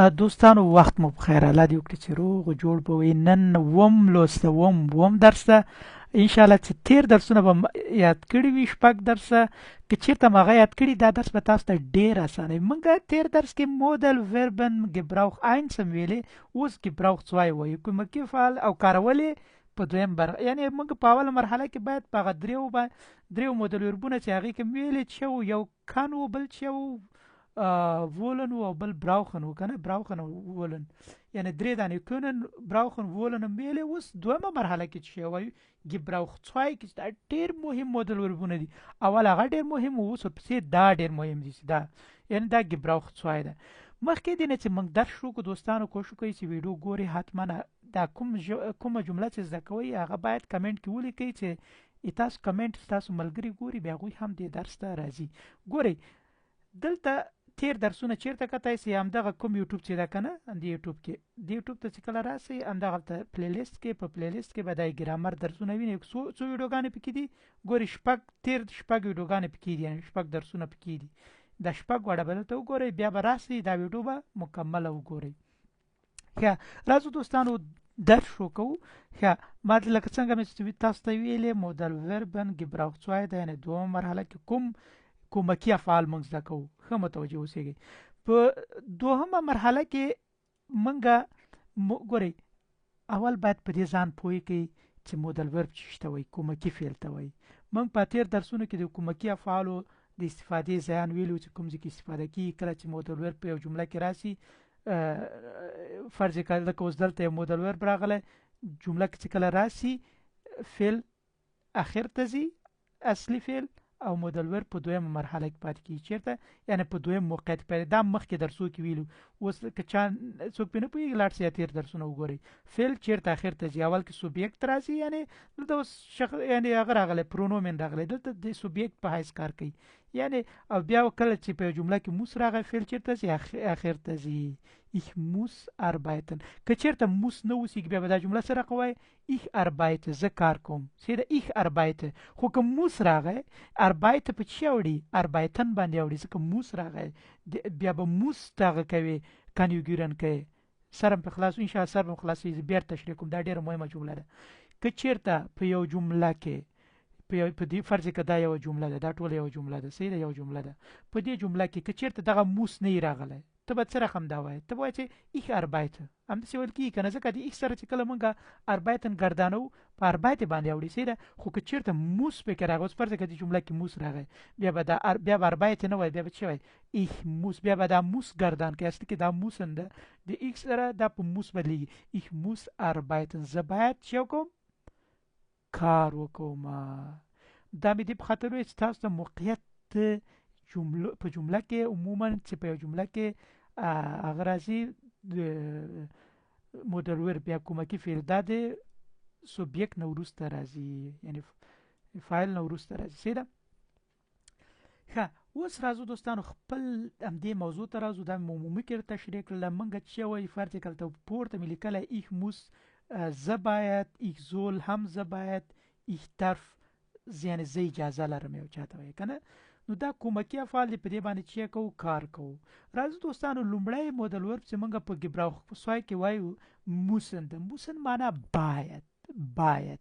دوستانو وخت مو بخیر، الله دې وکړي چې روغ جوړ به وي. نن وم لوست وم درس ده. ان شاء الله چې تیر درسونه به یاد کړي وي، شپږ درسه که چیرته ما هغه یاد کړي، دا درس به تاسو ته ډیر اسانه وي. موږ تیر درس کې Modalverben Gebrauch 1 هم ویلې، اوس Gebrauch 2 وایو. کومکي فعل او کارولې په دویم برخه، یعنی موږ په اوله مرحله کې باید په هغه دریو Modalverb ونه چې هغې کې ویلې چې یو kann و، بل چې یو wollen و او بل brauchen و، که نه brauchen او wollen، یعنی درې دانې können، brauchen، wollen هم ویلې. اوس دویمه مرحله کې چې وایو Gebrauch 2 کې، دا ډېر مهم Modalverb ونه دي. اول هغه ډېر مهم و، اوس ورپسې دا ډېر مهم دي چې دا یعنی دا Gebrauch 2 ده. مخکې دې نه چې موږ درس شروع کړو دوستانو، کوشش وکړئ چې ویډیو ګورئ، حتما دا کومه جمله چې زده کوئ هغه باید کمنټ کې ولیکئ چې تاسو کمنټ ستاسو ملګري ګوري، بیا هغوی هم دې درس ته راځي. ګورئ دلته تیر درسونه چیرته کتای سي؟ همدغه کوم یوټیوب چې ده که نه، همدې یوټیوب کې، دې یوټیوب ته چې کله راسئ همدغلته playlist کې، په playlist کې به دا ګرامر درسونه وینئ. څو ویډیوګانې پکې دي؟ ګورئ تیر شپږ ویډیوګانې پکې دي، یعنی شپږ درسونه پکې دي. دا شپږ واړه به دلته وګورئ، بیا به راسئ دا ویډیو به مکمله وګورئ. ښه راځو دوستانو درس شروع کوو. ښه ما لکه څنګه مې چې تاسو ته ویلې Modalverben Gebrauch 2 ده، یعنی دومه مرحله کې کوم کومکي افعال موږ زده کوو. ښه متوجه اوسئ. په دوهمه مرحله کې موږ ګورئ اول باید په دې ځان پوه کړئ چې Modalverb څه ته وایي، کومکي فعل ته وایي. موږ په تیر درسونو کې د کومکي افعالو د استفادې ځایان ویلو چې کوم ځای کې استفاده کیږي. کله چې Modalverb په یو جمله کې راسي، فرض کړئ لکه اوس دلته یو Modalverb راغلی، جمله کې چې کله راسي فعل اخر ته ځي، اصلي فعل، او Modalverb په دویمه مرحله کې پاتې کیږي. چیرته؟ یعنی په دویم موقعیت کې پاتې. دا مخکې درسو کې ویلو، اوس که چا څوک پرې نه پوهېږي لاړ شئ تیر درسونه وګورئ. فعل چیرته اخر ته ځي، اول کې Subjekt راځي، یعنی دلته اوس یعنی هغه راغلی Pronomen راغلی، دلته د Subjekt په حیث کار کوي، یعنی او بیا کله چې په یو جمله کې muss راغی فعل چیرته ځي؟ اخر ته ځي. Ich muss arbeiten. که چیرته muss نه اوسېږي بیا به دا جمله څه رقم وایي؟ Ich arbeite، زه کار کوم. صحیح ده، ich arbeite. خو که muss راغی arbeite په څه اوړي؟ arbeiten باندې اوړي، ځکه muss راغی بیا به muss دغه کوي، konjugieren کوي. سرم په خلاص، ان شاء الله سر به خلاصوي، زه بیا تشریح کوم، دا ډېره مهمه جمله ده. که چیرته په یو جمله کې په دې فرض که دا یوه جمله ده، دا ټوله یوه جمله ده، صحیح ده، یوه جمله ده. په دې جمله کې که چیرته دغه muss نه وي راغلی، ته به څه رقم دا وایې؟ ته به وایې چې ich arbeite، همداسې ویل کېږي که نه؟ ځکه د ich سره چې کله موږ arbeiten ګردانوو په arbeite باندې اوړي، صحیح ده. خو که چیرته muss پکې راغی، اوس فرض که دې جمله کې muss راغی، بیا به دا بیا به arbeite نه وایې، بیا به څه وایې؟ ich muss، بیا به دا muss ګردان کوي. اصلي کې دا müssen ده، د ich سره دا په muss بدلېږي. ich muss arbeiten، زه باید څه وکړم؟ کار وکړم. دا مې دې په خاطر وویل چې تاسو ته موقعیت په جمله کې عموما چې په یو جمله کې هغه راځي د Modalverb بیا کومکي فعل، دا د Subjekt نه وروسته راځي، یعنی فاعل نه وروسته راځي، صحیح ده. ښه اوس راځو دوستانو خپل همدې موضوع ته راځو. دا مې عمومي کې تشریح کړله. موږ چې وایي فرض یې کړل پورته مې لیکلی ich muss، زه باید، ich soll هم زه باید، ich darf یعنی زه اجازه لرم یو چاته وایي که نه. نو دا کومکي افعال دي، په دې باندې چې کوو کار کوو. راځو دوستانو لومړی Modalverb چې موږ په Gebrauch zwei کې وایو müssen ده. müssen معنا باید. باید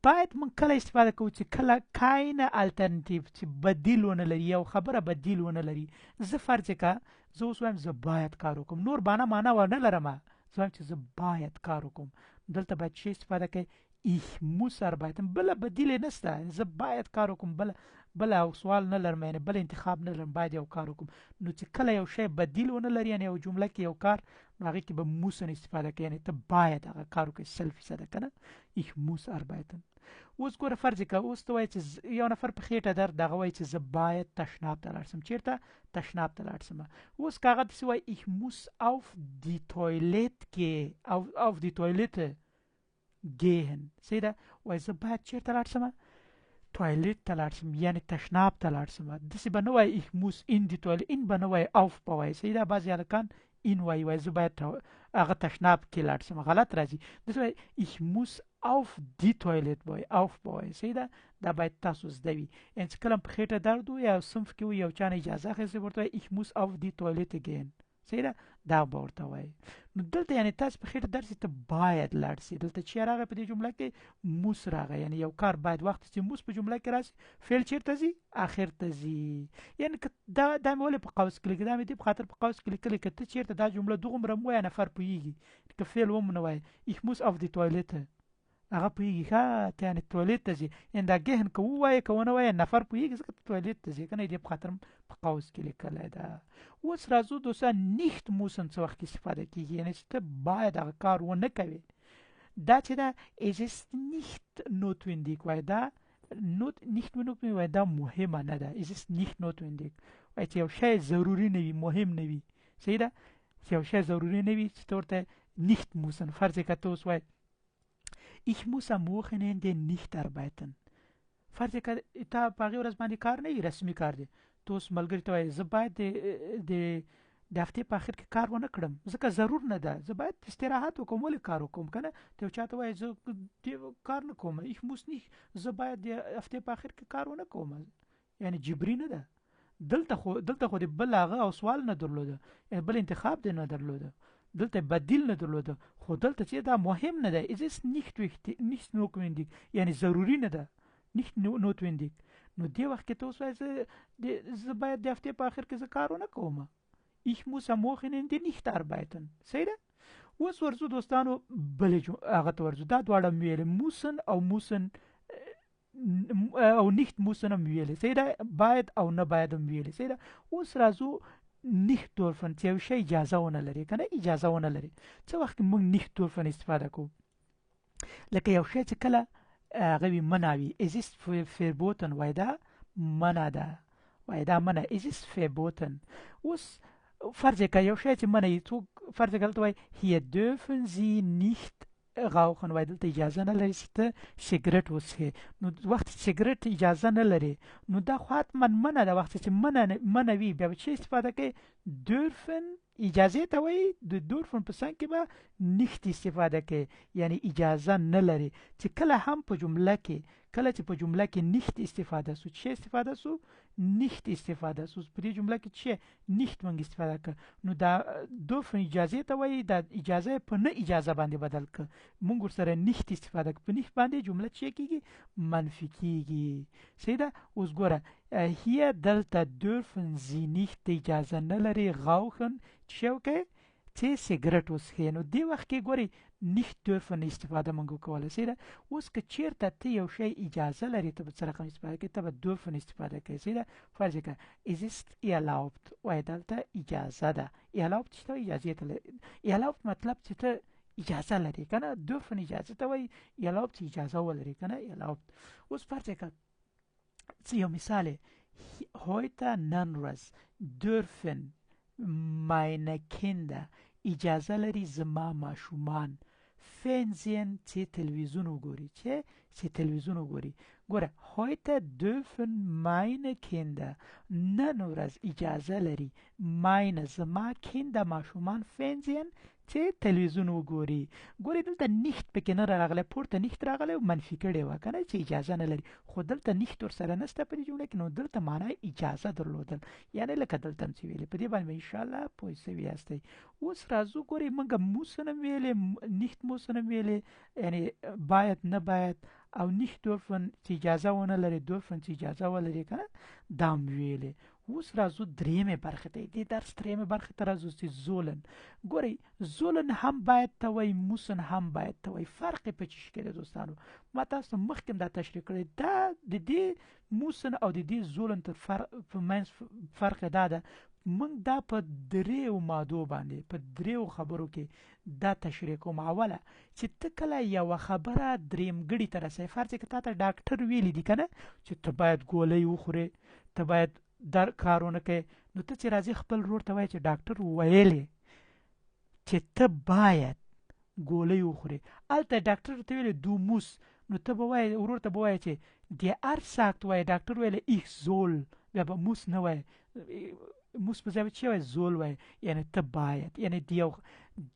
باید موږ کله استفاده کوو چې کله keine Alternative چې بدیل ونه لري، یو خبره بدیل ونه لري. زه فرض کړه زه اوس وایم زه باید کار وکړم، نور بانه معنا ونه لرم، زه وایم چې زه باید کار وکړم. دلته باید چې استفاده کوي ich muss arbeiten، بله بدیل یې نشته، زه باید کار وکړم، بله او سوال نه لرم، یعنی بل انتخاب نه لرم، باید یو کار وکړم. نو چې کله یو شی بدیل ونه لري، یعنی یو جمله کې یو کار، نو هغې کې به müssen استفاده کوي، یعنی ته باید هغه کار وکړې 100% که نه. ich muss arbeiten. اوس ګوره فرض کړه اوس ته وایې چې یو نفر په خېټه درد، هغه وایي چې زه باید تشناب ته لاړ شم. چېرته؟ تشناب ته لاړ شم. اوس که هغه داسې وایي ich muss auf die Toilette gehen، auf die Toilette gehen، صحیح ده. وایي زه باید چېرته لاړ شم؟ Toilette ته لاړ شم، یعنی تشناب ته لاړ شم. داسې به نه وایي ich muss in die Toilette، in به نه وایي، auf به وایي، صحیح ده. بعضې هلکان in وایي، وایي زه باید هغه تشناب کې لاړ شم، غلط راځي. داسې وایي ich muss auf die Toilette به وایي، auf به وایي، صحیح ده. دا باید تاسو زده وي. یعنی چې کله په خېټه درد و یا صنف کې و یو چا نه اجازه اخیستې ورته وایي ich muss auf die Toilette gehen، صحیح ده، دا به ورته وایي. نو دلته یعنی تاسو په خېټه درس ته باید لاړ سي. دلته چې راغی په دې جمله کې muss راغی، یعنی یو کار باید وخت چې muss په جمله کې راسي فعل چیرته ځي؟ اخر ته ځي. یعنی که دا مې ولې په قوس کې لیکلی، دا مې دې په خاطر په قوس کې لیکلی که ته چیرته دا جمله دغومره مو وایه نفر پوهېږي، که فعل وم نه وایې ich muss auf die Toilette هغه پوهېږي، ښه ته یعنې توالت ته ځې، یعنې دا ګهن که ووایې که ونه وایې نفر پوهېږي ځکه ته توالت ته ځې که نه، دې په خاطر په قوس کې لیکلی ده. اوس راځو دوستان nicht müssen څه وخت کې استفاده کېږي، یعنې چې ته باید هغه کار ونه کوې. دا چې ده es ist nicht notwendig وایي، دا nicht notwendig وایي، دا مهمه نه ده. es ist nicht notwendig وایي چې یو شی ضروري نه وي، مهم نه وي. صحیح ده، چې یو شی ضروري نه وي چې ته ورته nicht müssen. فرض یې که ته اوس وایې Ich muss am Wochenende nicht arbeiten. فرض که تا په هغې ورځ باندې کار نه وي، رسمي کار دی، ته اوس ملګري ته وایې زه باید د د هفتې په اخر کې کار ونه کړم ځکه ضرور نه ده، زه باید استراحت وکړم، ولې کار وکړم که نه؟ ته یو چا ته وایې زه کار نه کوم، ich muss nicht، زه باید د هفتې په اخر کې کار ونه کوم، یعنی جبري نه ده. دلته خو د بل هغه او سوال نه درلوده، یعنی بل انتخاب دی نه درلوده، دلته بدیل نه درلوده، خو دلته چې دا مهم نه ده، es ist nicht wichtig، nicht notwendig، یعنی ضروري نه ده، nicht notwendig. نو دې وخت کې ته اوس وایې زه باید د هفتې په اخر کې زه کار ونه کوم، ich muss am Wochenende nicht arbeiten. صحیح ده. اوس ورځو دوستانو بلې هغه ته ورځو، دا دواړه مې ویلې، müssen او müssen او nicht müssen هم ویلې، صحیح ده، باید او نه باید هم ویلې، صحیح ده. اوس راځو nicht dürfen چې یو شی اجازه ونه لري که نه، اجازه ونه لري. څه وخت کې موږ nicht dürfen استفاده کوو؟ لکه یو شی چې کله هغه وي منع وي، es ist verboten وایي دا منع ده، وایي دا منع، es ist verboten. اوس فرض یې که یو شی چې منع وي، څوک فرض یې که دلته وایي hier dürfen Sie nicht rauchen، وایي دلته اجازه نه لري چې ته سګرټ وڅښې. نو وخت چې سګرټ اجازه نه لري نو دا خو حتما منع ده، وخت چې منع وي بیا به چې استفاده کوي dürfen اجازې ته وایي، د dürfen په څنګ کې به nicht استفاده کوي، یعنی اجازه نه لري. چې کله هم په جمله کې، کله چې په جمله کې nicht استفاده سو، چې استفاده سو nicht استفاده سو، په دې جمله کې چې nicht مونږ استفاده کړ، نو دا dürfen اجازې ته وایي، دا اجازه په نه اجازه باندې بدل کړ، مونږ ورسره nicht استفاده کړ، په nicht باندې جمله چې کېږي منفي کېږي. صحیح ده. اوس ګوره hier دلته dürfen Sie nicht اجازه نه لري rauchen چې وکړي چې سګرټ وڅښې. نو دې وخت کې ګورئ nicht dürfen استفاده مونږ وکوله. صحیح ده. اوس که چیرته ته یو شی اجازه لرې ته به څه رقم استفاده کوې؟ ته به dürfen استفاده کوې. صحیح ده. فرض کړه es ist erlaubt وایي دلته اجازه ده، erlaubt چې ته اجازې ته لرې، erlaubt مطلب چې ته اجازه لرې که نه، dürfen اجازه ته وایي، erlaubt چې اجازه ولرې که نه، erlaubt. اوس فرض کړه څه یو مثال یې، heute نن ورځ dürfen meine Kinder اجازه لري زما ماشومان Fernsehen چې تلویزیون وګوري، چې تلویزیون وګوري. ګوره heute dürfen meine Kinder نن ورځ اجازه لري meine زما Kinder ماشومان Fernsehen چې تلویزیون وګوري. ګوري دلته nicht پکې نه راغلی، پورته nicht راغلی او منفي کړې وه که نه چې اجازه نه لري، خو دلته nicht ورسره نشته په دې جمله کې، نو دلته معنا اجازه درلودل، یعنې لکه دلته هم چې ویلې، په دې باندې به انشاءالله پوه سوي یاستئ. اوس راځو ګورئ موږ müssen هم ویلې، nicht müssen هم ویلې، یعنې باید نه باید، او nicht dürfen چې اجازه ونه لري، dürfen چې اجازه ولري که نه، دا هم ویلې. اوس راځو درېیمې برخې ته، دې درس درېیمې برخې ته راځو چې sollen. ګورئ sollen هم باید ته وایي، müssen هم باید ته وایي، فرق یې په څه شي کې دی دوستانو؟ ما تاسو ته مخکې هم دا تشریح کړی، دا د دې müssen او د دې sollen تر فرق په منځ فرق یې دا ده، موږ دا په درېیو مادو باندې په درېیو خبرو کې دا تشریح کوم. اوله چې ته کله یوه خبره درېیمګړي ته رسوې، فرض کړه تا ته ډاکټر ویلي دي که نه چې ته باید ګولۍ وخورې، ته باید در کار ونه کوې، نو ته چې راځې خپل ورور ته وایې چې ډاکټر ویلې چې ته باید ګولۍ وخورې، هلته ډاکټر ورته ویلې du musst، نو ته به وایې ورور ته به وایې چې der Arzt sagt وایې ډاکټر ویلې ich soll، بیا به muss نه وایې، muss په ځای به چې وایې soll وایې، یعنې ته باید، یعنې د یو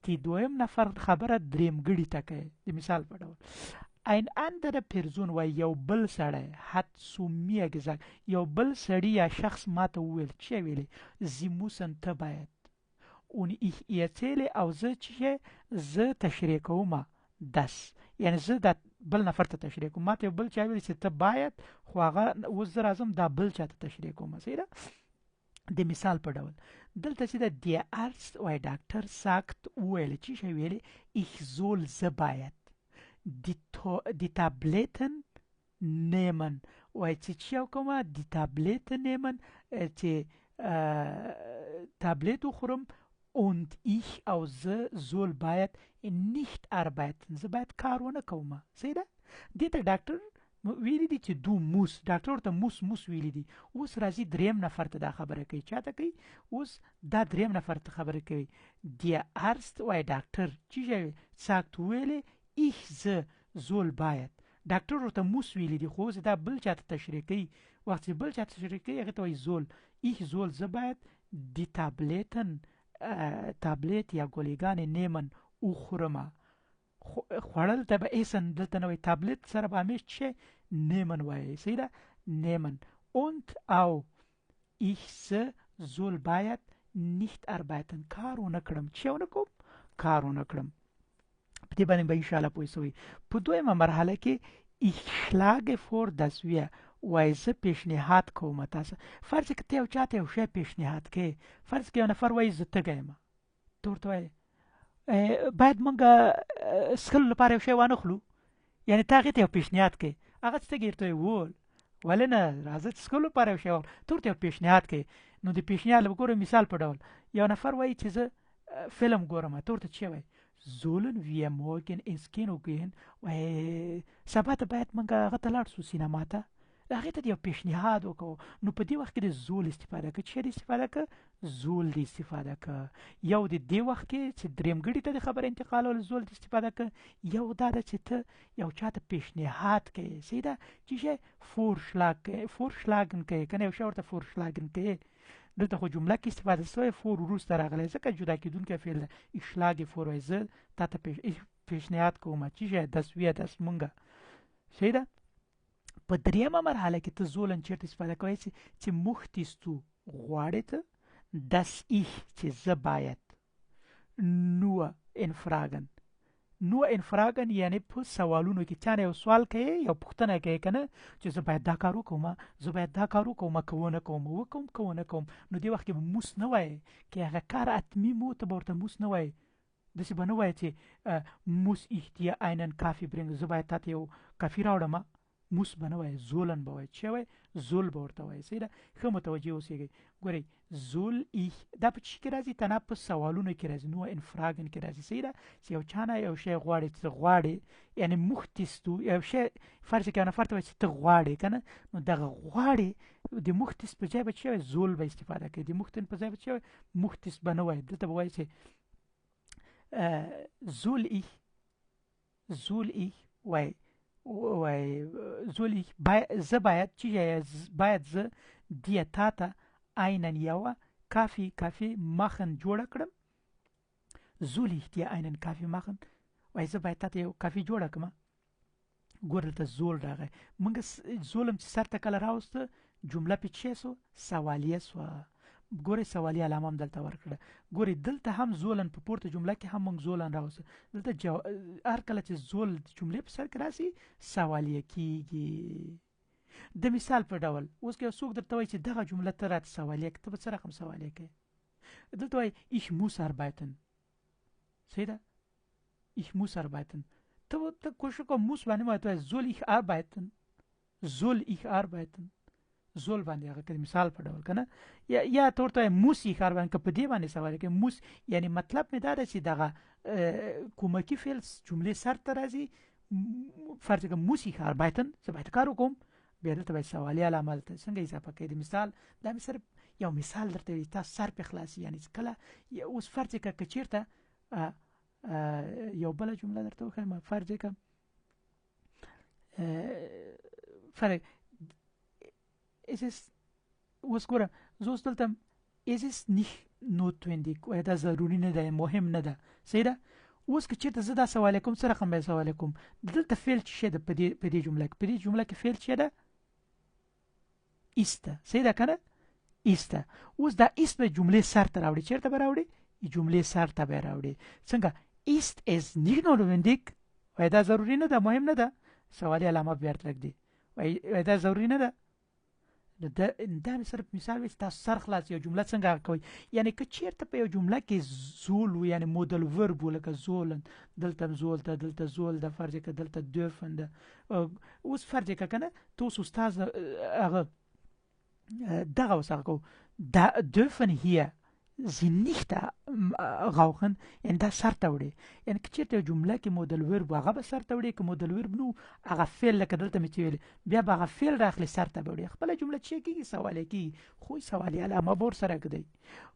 د دویم نفر خبره درېیمګړي ته کوې. د مثال په ډول ein andere Person وایي یو بل سړی hat zu mir gesagt، یو بل سړي یا شخص ما ته وویل، چې ویلې Sie müssen ته باید und ich erzähle او زه چې زه تشریح کوم das، یعنی زه دا بل نفر ته تشریح کوم. ماته یو بل چا ویل چې ته باید، خو هغه اوس زه راځم دا بل چا ته تشریح کوم. صحیح ده؟ د مثال په ډول دلته چې د der Arzt وای ډاکټر sagt وویل چې شی ویلې ich soll زه باید die Tabletten nehmen وای چې چی کومه die Tabletten nehmen چې تابلیت وخورم und ich او زه soll باید nicht arbeiten زه باید کار ونه کوم. صحیح ده؟ دې ته ډاکټر ویلي دي چې du musst، ډاکټر ورته muss muss ویلي دي. اوس راځي دریم نفر ته دا خبره کوي. چا ته کوي؟ اوس دا دریم نفر ته خبره کوي. der Arzt وای ډاکټر چې شی sagt ویلې ich زه soll باید. ډاکټر ورته muss ویلي دي، خو اوس دا بل چا ته تشریح کوي. وخت چې بل چا ته تشریح کوي هغه ته وایي soll. ich soll زه باید die Tabletten تابلیت یا ګولیګانې nehmen وخورم. خوړل ته به essen دلته نه وایي، تابلیت سره به همیش چې nehmen وایي. صحیح ده؟ nehmen und او ich زه soll باید nicht arbeiten کار ونه کړم. چې ونه کوم؟ کار ونه کړم. په دې باندې به انشاءالله پوه سوئ. په دویمه مرحله کې ich schlage vor dass wir وایي زه پیشنهاد کوم تاسو. فرض کړه ته یو چا ته یو شی پیشنهاد کوې، فرض کړه یو نفر وایي زه تږی یم، ته ورته وایې باید موږ څښلو لپاره یو شی وانه خلو، یعنې ته هغې ته یو پیشنهاد کوې. هغه چې تږی ورته وایي وول ولې نه راځه چې څښلو لپاره یو شی واخلو، ته ورته یو پیشنهاد کوې. نو د پیشنهاد له ګوره مثال په ډول یو نفر وایي چې زه فلم ګورم، ته ورته څه وایې؟ sollen wir morgen ins Kino gehen؟ وایي سبا ته باید موږ هغه ته لاړ سو سینما ته. هغې ته د یو پیشنهاد وکړو. نو په دې وخت کې د soll استفاده که. چیرې استفاده که؟ soll دې استفاده که. یو د دې وخت کې چې درېیمګړي ته د خبرې انتقالول soll دې استفاده که. یو دا ده چې ته یو چا ته پیشنهاد کوې. صحیح ده؟ چې شی Vorschlag کوې، vorschlagen کوې که نه، یو شی ورته vorschlagen کوې. دلته خو جمله کې استفاده سوی، vor وروسته راغلی ځکه جدا کېدونکی فعل ده. ich schlage vor وایي زه تا ته پیشنهاد کوم چې شی dass wir dass مونږه. صحیح ده؟ په دریمه مرحله کې ته sollen چېرته استفاده کوی چې möchtest du غواړې ته dass ich چې زه باید nur in Fragen nur in Fragen یعنی په سوالونو کې چا نه یو سوال کوي یو پوښتنه کوي که نه چې زه باید دا کار وکړم، زه باید دا کار وکړم، که ونه کوم، وکړم که ونه کوم. نو دې وخت کې به muss نه وایې، که هغه کار حتمي مو ته به ورته muss نه وایې. داسې به نه وایې چې muss ich dir einen Kaffee bringen، زه باید تا ته یو کافي راوړم. muss به نه وایې، sollen به وایې. چې وایې؟ soll به ورته وایې. صحیح ده؟ ښه متوجه اوسېږئ. ګورئ soll ich دا په څه کې راځي؟ تنها په سوالونو کې راځي، nur in Fragen کې راځي. صحیح ده؟ چې یو چا نه یو شی غواړي چې غواړې، یعنې möchtest du یو شی فرض کړه یو نفر ته وایي چې ته غواړې که نه، نو دغه غواړې د möchtest په ځای به څه وایي؟ soll به استفاده کوي. د möchten په ځای به څه وایي؟ möchtest به نه وایي. دلته به وایي چې soll ich soll ich وایي وای soll ich زه باید چې باید زه dir تا ته einen یوه Kaffee کافي machen جوړه کړم. soll ich dir einen Kaffee machen وای زه باید تا ته یو کافي جوړه کړم. ګوره دلته soll راغی. موږ soll هم چې سر ته کله راوسته جمله پې څه سو؟ سوالیه سوه. ګورئ سوالیه علامه هم دلته ورکړه. ګورئ دلته هم sollen په پورته جمله کې هم موږ sollen راوسته. دلته هر کله چې soll د جملې په سر کې راسي سوالیه کیږي. د مثال په ډول اوس که یو څوک درته وایي چې دغه جمله ته راته سوالیه کړه، ته به څه رقم سوالیه کوې؟ دلته وایي ich muss arbeiten. صحیح ده؟ ich muss arbeiten. ته کوښښ کوه muss باندې مه وایه، ته وایه soll ich arbeiten، soll ich arbeiten، soll باندې هغه که مثال په ډول که نه، یا ته ورته وایې muss ich arbeiten، که په دې باندې سوال کوې muss، یعنې مطلب مې دا ده چې دغه کومکي فعل جملې سر ته راځي. فرض کړه muss ich arbeiten، زه باید کار وکړم، بیا دلته باید سوالي علامه دلته څنګه اضافه کوې؟ د مثال دا مې صرف یو مثال درته وي، تاسو سر پې خلاص، یعنې چې کله اوس فرض کړه که چېرته یو بله جمله درته وښایم، فرض کړه فرض es ist اوس ګوره زه اوس دلته es ist nicht notwendig وایي دا ضروري نه ده، مهم نه ده. صحیح ده؟ اوس که چېرته زه دا سوال کوم، څه رقم به سوال کوم؟ دلته فعل څه شی ده په دې جمله کې؟ په دې جمله کې فعل څه ده؟ ist ده. صحیح ده که نه؟ ist ده. اوس دا ist به جملې سر ته راوړي، چېرته به راوړي؟ جملې سر ته به راوړي. څنګه؟ Ist es nicht notwendig؟ وای دا ضروري نه ده، مهم نه ده. سوالي علامه بیرته لږدي، وای دا ضروري نه ده. دا مې صرف مثال وی چې تاسو سر خلاص یو جمله څنګه کوئ. یعنی که چیرته په یو جمله کې زول و، یعنی مودل ورب و، لکه زولن، دلته زول ده، دلته زول ده، فرض که دلته dürfen ده. اوس فرض که کنه ته اوس استاد هغه دغه اوس هغه کوو، دا dürfen hier sie nicht rauchen، یعنی دا سر ته وړي. یعنی که چېرته یو جمله کې مودل ورب هغه به سر ته وړي، که مودل ورب نو هغه فعل لکه دلته مې چې ویلي بیا به هغه فعل راخلي سر ته به وړي. خپله جمله چې کېږي سوالیه کېږي، خو سوالیه علامه به ورسره ږدئ.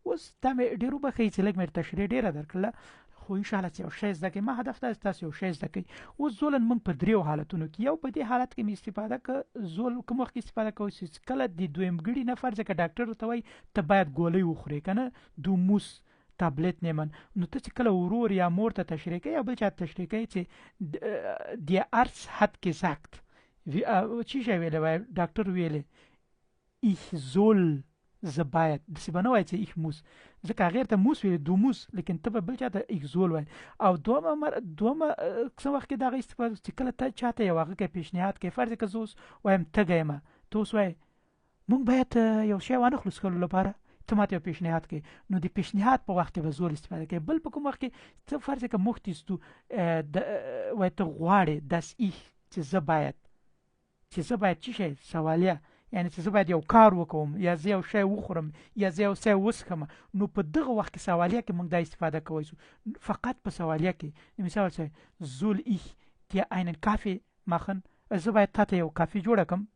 اوس دا مې ډېر وبښئ چې لږ مې تشریح ډېره درکړله، خو ان شاء الله چې یو شی زده کړئ. ما هدف دا چې تاسو یو شی زده کړئ. اوس زولن موږ په دریو حالتونو کې، یو په دې حالت کې مې استفاده که زول کوم وخت کې استفاده کوو چې کله د دویمګړي نفر، ځکه ډاکټر ورته وایي ته باید ګولۍ وخورې که نه، du musst Tablett nehmen، نو ته چې کله ورور یا مور ته تشریح کوي یا بل چا ته تشریح کوي چې der Arzt hat gesagt، چی شی ویلی؟ وایي ډاکټر ویلی ich soll، زه باید. داسې به نه وایي چې ich muss، ځکه هغې ورته muss ویلي، du musst، لیکن ته به بل چا ته ich soll وایي. او دوهمه څه وخت کې دغه استفاده چې کله ته چا ته یو هغه کوې پیشنهاد کوې، فرض که زه اوس وایم تږی یم، ته اوس وایې موږ باید یو شی وانه خلو څښلو لپاره، ته ماته یو پیشنهاد کوې، نو د پیشنهاد په وخت کې به زول استفاده کوې. بل په کوم وخت کې ته فرض که möchtest du وایي ته غواړې dass ich، چې زه باید، چې زه باید چی شی سوالیه، یعنی چې زه باید یو کار وکوم یا زه یو شی وخورم یا زه یو شی وڅښم، نو په دغه وخت کې سوالیه کې موږ دا استفاده کوی شو، فقط په سوالیه کې. مثال چې soll ich dir einen Kaffee machen، زه باید تا ته یو کافي جوړه کړم،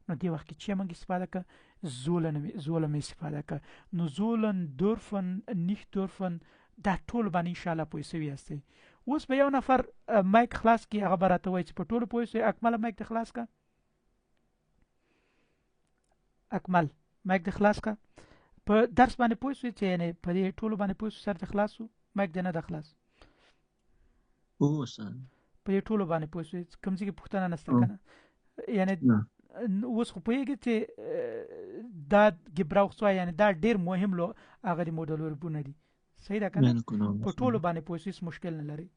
نو دې وخت کې چې موږ استفاده که sollen sollen مې استفاده که. نو sollen، dürfen، nicht dürfen، دا ټول باندې ان شاء الله پوه سوي یاستئ. اوس به یو نفر مایک خلاص کړي، هغه به راته وایي چې په ټولو پوه سوې. اکمل مایک دې خلاص که، اکمل مایک دې خلاص که. په درس باندې پوه سوې چې یعنی په دې ټولو باندې پوه سوې، سر دې خلاص سو؟ مایک دې نه ده خلاص؟ پوه سم. په دې ټولو باندې پوه سوې، کوم ځای کې پوښتنه نشته که نه؟ یعنی اوس خو پوهېږې چې دا Gebrauch څه وایي، یعنی دا ډېر مهم لو هغه د مودل وربونه دي، صحیح ده که نه؟ په ټولو باندې پوه سوې، هېڅ مشکل نه لري.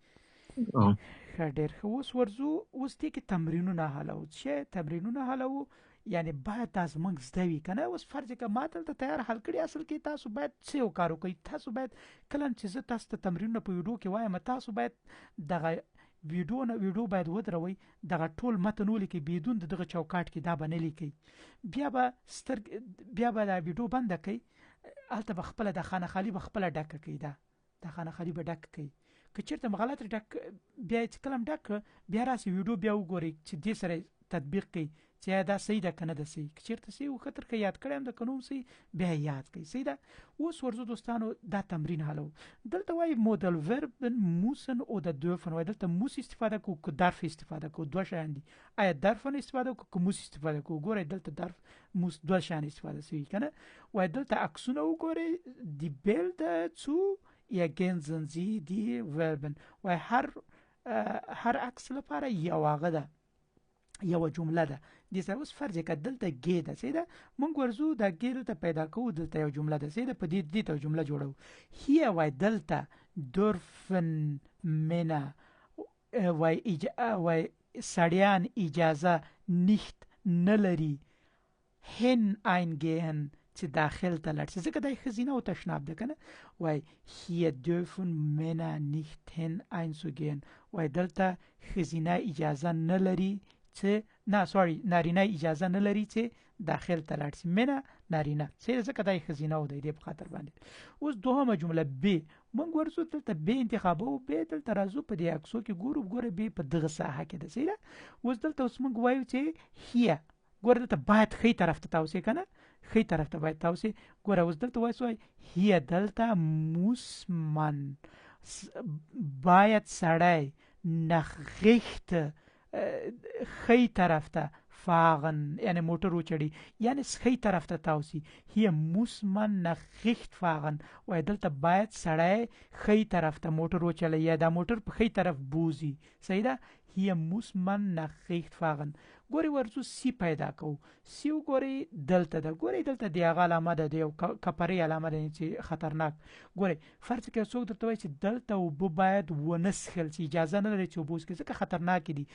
ښه ډېر ښه. اوس ورځو، اوس دې کې تمرینونه حلوو. چې تمرینونه حلوو یعنی باید دا زموږ زده وي که نه. اوس فرض که ما دلته تیار حل کړي، اصل کې تاسو باید څه یو کار وکړئ، تاسو باید کله چې زه تاسو ته تمرینونه په ویډیو کې وایم، تاسو باید دغه ویډیو نه ویډیو باید ودروئ، دغه ټول متن ولیکئ بدون د دغه چوکاټ کې، دا به نه لیکئ، بیا به سترګ بیا به دا ویډیو بنده کړئ، هلته به خپله د خانه خالي به خپله ډکه کړئ، دا دا خانه خالي به ډک کړئ. که چېرته مو غلط ډک، بیا یې چې کله هم ډک کړ، بیا راسئ ویډیو بیا وګورئ چې دې سره تطبیق کړئ چې آیا دا صحیح ده که نه ده صحیح. که چېرته صحیح و ښه تر ښه یاد کړی هم ده، که نه هم صحیح بیا یې یاد کړئ، صحیح ده. اوس ورځو دوستانو دا تمرین حلوو. دلته وایي Modalverben müssen oder dürfen، وایي دلته muss استفاده کوو که darf استفاده کوو، دوه شیان دي، آیا dürfen استفاده کوو که muss استفاده کوو. ګورئ دلته darf muss دوه شیان استفاده سوي که نه. وایي دلته عکسونه وګورئ، die Bilder zu ergänzen Sie die Verben، وایي هر عکس لپاره یو هغه ده، یوه جمله ده. دې سره اوس فرض که دلته ګ ده، صحیح ده، مونږ ورځو دا ګ دلته پیدا کوو، دلته یو جمله ده، صحیح ده، په دې ته جمله جوړوو. hier وای دلته dürfen Männer، وای وای سړیان اجازه nicht نه لري hineingehen چې داخل ته لاړ شي، ځکه دا یې ښځینه او تشناب ده که نه. وای hier dürfen Männer nicht hineinzugehen، وای دلته ښځینه اجازه نه لري چې نه سوري نارینه اجازه نه لري چې داخل ته لاړ شي، مینه نارینه، صحیح ده، ځکه دا یې ښځینه و دی دې په خاطر باندې. اوس دوهمه جمله ب، مونږ ورځو دلته ب انتخابوو، ب دلته راځو په دې عکسو کې ګورو، ګوره ب په دغه ساحه کې ده، صحیح ده. اوس دلته اوس مونږ وایو چې هیه، ګوره دلته باید ښی طرف ته تاو شي که نه، ښی طرف ته باید تاو شي. ګوره اوس دلته وایو څه وایي، هیه دلته muss man، باید سړی nach rechts ښی طرف ته fahren یعنی موټر وچړي، یعنی ښی طرف ته تاو سي. Hier muss man nach rechts fahren وای دلته باید سړی ښی طرف ته موټر وچلوي، یا دا موټر په ښی طرف بوځي. صحیح ده. Hier muss man nach rechts fahren. ګوري ورځو سی پیدا کوو. سی وګورئ دلته ده، ګورئ دلته د هغه علامه ده، د یو کپرې علامه ده چې خطرناک. ګورئ فرض کړئ څوک درته وایي چې دلته اوبه باید ونه څښل شي، اجازه نه لري چې اوبه وڅښي ځکه خطرناکې دي.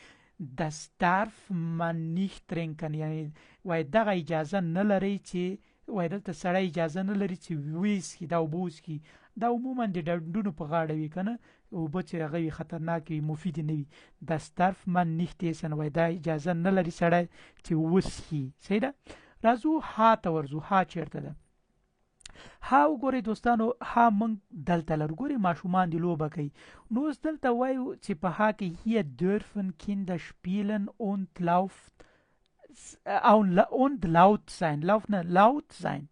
Das darf man nicht trinken یعنی وایي دغه اجازه نه لري چې وایي دلته سړی اجازه نه لري چې ویې څښي، دا اوبه وڅښي. دا عموما د ډنډونو په غاړه وي که نه، اوبه چې هغه وي خطرناکې وي، مفیدې نه وي. Das darf man nicht essen وایي دا اجازه نه لري سړی چې وڅښي. صحیح ده. راځو ها ته ورځو. ها چېرته ده؟ ها وګورئ دوستانو، ها موږ دلته لرو. ګورئ ماشومان دي لوبه کوي. نو اوس دلته وایو چې په ها کې hier dürfen Kinder spielen und lauft und laut sein، laut نه laut sein.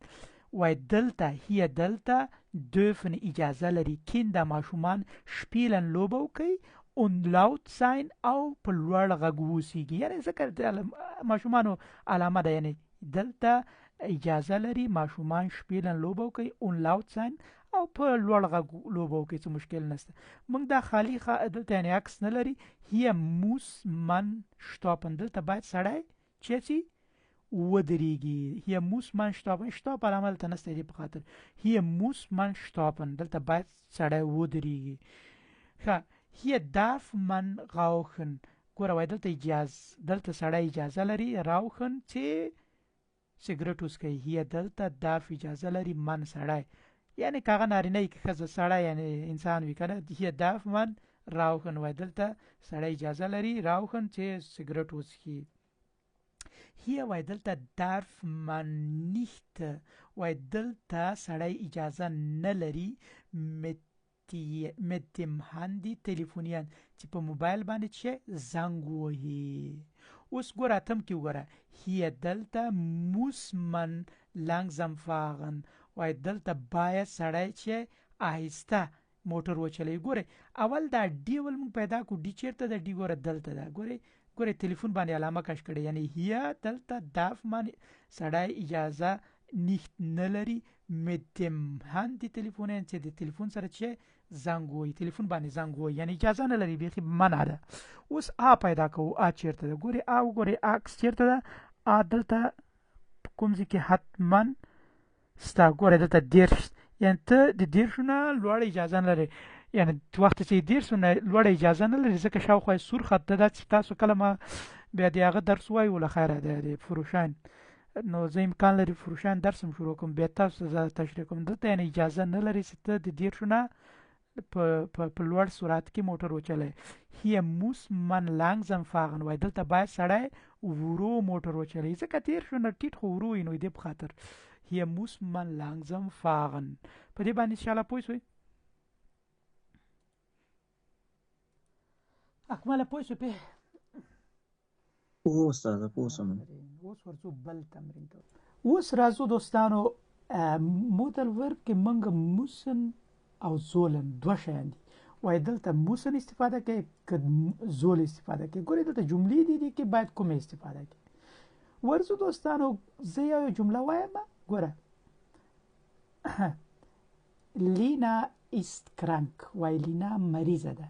وای دلته hier دلته dürfen اجازه لري Kinder ماشومان spielen لوبه وکړي und laut sein او په لوړ غږ ووسیږي. یعنی ځکه د ماشومانو علامه ده، یعنی دلته اجازه لري ماشومان spielen لوبه وکړي und laut sein او په لوړ غږ لوبه وکړي، څه مشکل نشته. موږ دا خالی دلته یعنی عکس نه لري. Hier muss man stoppen دلته باید سړی چې شي ودرېږي. Hier muss man stoppen، stopp علامه دلته نشته دې په خاطر. Hier muss man stoppen دلته باید سړی ودرېږي. ښه hier darf man rauchen ګوره وایي دلته دلته سړی اجازه لري rauchen چې سګرټ وڅکوي. Hier دلته darf اجازه لري من سړی، یعنی که هغه نارینه وي که ښځه، سړی یعنی انسان وي که نه. Hier darf man rauchen وایي دلته سړی اجازه لري rauchen چې سګرټ وڅښي. Hier وایي دلته darf man nicht وایي دلته سړی اجازه نه لري mit dem Handy telefonieren چې په موبایل باندې چې زنګ ووهي. اوس ګوره اتم کې وګوره hier دلته muss man langsam fahren وایي دلته باید سړی چې آهسته موټر وچلوي. ګورئ اول دا D ول موږ پیدا کړو، D چېرته ده؟ D ګوره دلته ده. ګورئ ګورئ تلیفون باندې علامه کش کړې، یعنی hier دلته darf man سړی اجازه nicht نه لري mit dem Handy telefonieren چې د تلیفون سره چې زنګ ووهي، تلیفون باندې زنګ ووهي، یعنی اجازه نه لري، بیخي منع ده. اوس آ پیدا کوو. آ چېرته ده؟ ګورئ آ وګورئ عکس چېرته ده؟ آ دلته په کوم ځای کې حتما ستا. ګورئ دلته 30، یعنی ته د 30 نه لوړه اجازه نه لرې، یعنی وخت چې 30 نه لوړه اجازه نه لرې ځکه شاوخوا یې سور خط ده. دا چې تاسو کله ما بیا د هغه درس وایو له خیره د فروشان، نو زه امکان لري فروشان درس هم شروع کوم، بیا تاسو ته زه تشریح کوم. دلته یعنی اجازه نه لري چې ته د 30 نه په لوړ سرعت کې موټر وچلوې. Hier muss man langsam fahren وایي دلته باید سړی ورو موټر وچلوي، ځکه 30 نه ټیټ خو ورو وي، نو دې په خاطر hier muss man langsam fahren. په دې باندې انشاءالله پوه شوئ؟ اکمله پوه شوې پې؟ پوه استاده پوه شوم. اوس ورځو بل تمرین ته. اوس راځو دوستانو Modal Verb کې موږ müssen او sollen دوه شیان دي. وایي دلته müssen استفاده کوي که soll استفاده کوي. ګورئ دلته جملې دي، دي کې باید کومې استفاده کوي. ورځو دوستانو زه یو جمله وایم. ګوره لینا ist krank وایي لینا مریضه ده.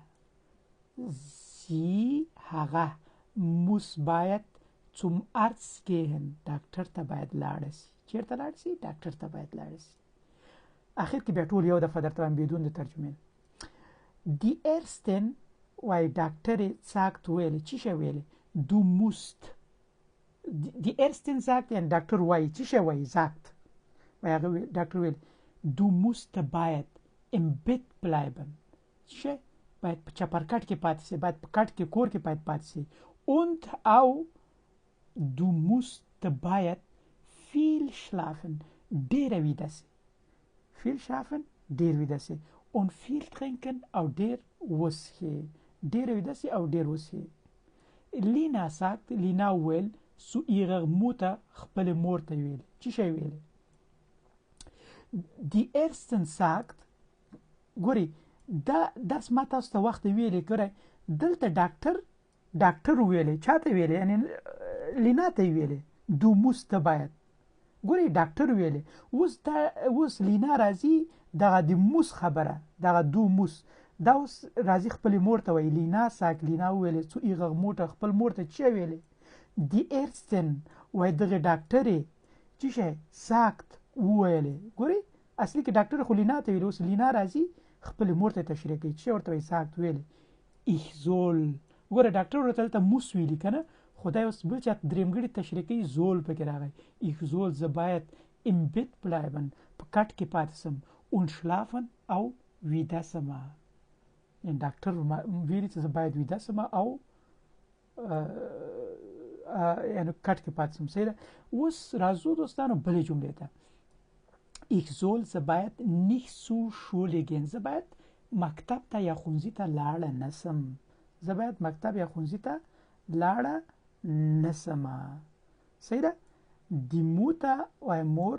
sie هغه muss باید zum Arzt gehen ډاکټر ته باید لاړه سي. چېرته لاړه سي؟ ډاکټر ته باید لاړه سي. اخر کې بیا ټول یو دفعه درته وایم بدون د ترجمې. Die Ärztin وایي ډاکټرې sagt ویلې، چی شی ویلې؟ du musst. Die Ärztin sagt یعنی ډاکټر وایي، چی شی وایي؟ sagt وایي هغه ډاکټر ویل du musst باید im Bett bleiben. چی شی؟ باید په چپرکټ کې پاتې سي، باید په کټ کې کور کې باید پاتې سي. und او du musst باید viel schlafen ډېره ویده سي. viel schlafen ډېر ویده سي. und viel trinken او ډېر وڅښي، ډېره ویده سي او ډېر وڅښي. لینا sagt لینا ویل zu ihrer Mutter خپلې مور ته ویل. چی شی ویلې؟ Die Ärztin sagt ګورئ دا درس ما تاسو ته وخت ویلې. ګورئ دلته ډاکټر ویلې، چاته ویلې؟ یعنی لینا ته ویلې du musst ته باید ګوري ډاکټر ویلې. اوس دا اوس لینا راځي دغه د musst خبره، دغه du musst دا اوس راځي خپلې مور ته وایي. لینا sagt، لینا وویلې zu ihrer Mutter خپل مور ته څه ویلې؟ die Ärztin وایي دغې ډاکټرې څه شی sagt وویلې. ګوري اصلي کې ډاکټر خو لینا ته ویلې، اوس لینا راځي خپلې مور ته تشریح کوي چې ورته وایي sagt ویلې ich soll. ګوره ډاکټر ورته دلته muss ویلي که نه، خو دا اوس بل چا درېیمګړي تشریح کوي، soll پکې راغی. ich soll زه باید im Bett bleiben په کټ کې پاتې سم، und schlafen او ویده سم. یعنې ډاکټر ویلي چې زه باید ویده سم او یعنې کټ کې پاتې سم. صحیح ده. اوس راځو دوستانو بلې جملې ته. ich soll زه باید nicht zur Schule gehen، زه باید مکتب ته یا ښوونځي ته لاړه نه سم. زه باید مکتب یا ښوونځي ته لاړه نه سم. صحیح ده. die Mutter وایي مور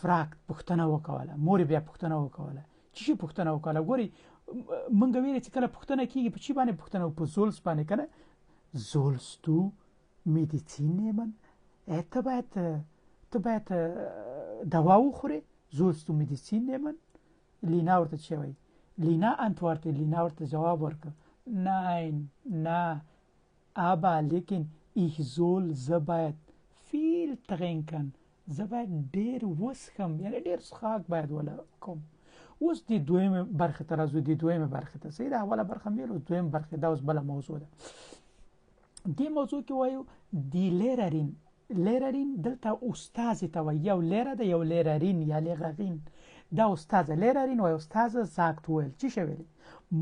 fragt پوښتنه وکوله، مور یې بیا پوښتنه وکوله. څه شي پوښتنه وکوله؟ ګورئ مونږ ویلې چې کله پوښتنه کېږي په چی باندې پوښتنه؟ په sollst باندې که نه. sollst du Medizin nehmen؟ ته باید ته باید دوا وخورې. sollst du Medizin nehmen؟ لینا ورته څه وایي؟ لینا antwortet، لینا ورته جواب ورکړ nein نه، aber لیکن ich soll زه باید viel trinken، زه باید ډېر وڅښم، یعنې ډېر څښاک باید وله کوم. اوس دې دویمې برخې ته راځو، دې دویمې برخې ته. صحیح ده، اوله برخه مې ویل، اوس دویمه برخه دا اوس بله موضوع ده. دې موضوع کې وایو die Lehrerin. Lehrerin دلته استاذ ته وایي، یو Lehrer ده یو Lehrerin یا Lehrerin. دا استاذه Lehrerin وایي استاذه sagt ویل څه شی ویلې؟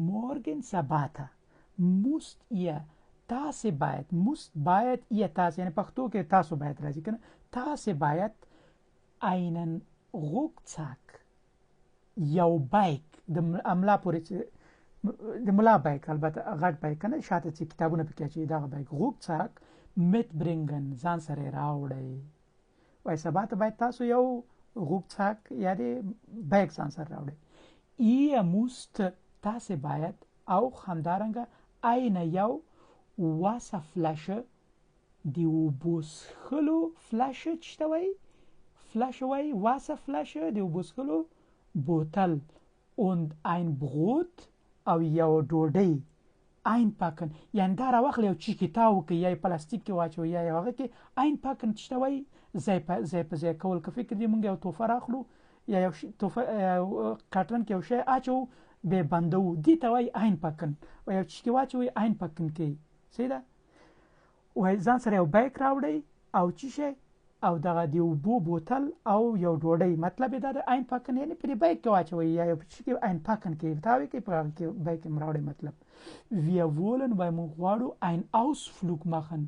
morgen سبا ته müsst ihr تاسې باید، müsst باید ihr تاسې، یعنې پښتو کې تاسو باید راځي که نه، تاسې باید einen Rucksack یو بیک د املا پورې چې د ملا بیک، البته غټ بیک که نه، شاته چې کتابونه پکې اچوي دغه بیک، Rucksack mitbringen ځان سره یې راوړئ. وایي سبا ته باید تاسو یو Rucksack یا د بیک ځان سره راوړئ. ihr müsst تاسې باید او همدارنګه eine یو Wasserflasche د اوبو څښلو Flasche چې ته وایي Flasche وایي Wasserflasche د اوبو څښلو بوتل und ein Brot او یو ډوډۍ einpacken، یعنې دا راواخلئ یو چي کې تاو کړئ، یا یې پلاستیک کې واچوئ یا یې هغه کې einpacken چې ته وایي ځای په ځای په ځای کول. که فکر دې مونږ یو تحفه راخلو یا یو تحفه کارټن کې یو شی اچوو بیا یې بندوو، دې ته وایي einpacken. او یو چي کې واچوئ einpacken کوي. صحیح ده. وایي ځان سره یو بیک راوړئ او چی شی او دغه د اوبو بوتل او یو ډوډۍ. مطلب یې دا دی einpacken یعنې په دې بیک کې واچوئ یا یو چي کې einpacken کوي تاوې کوي په هغه کې بیک یې راوړئ. مطلب wir wollen وایي موږ غواړو ein Ausflug machen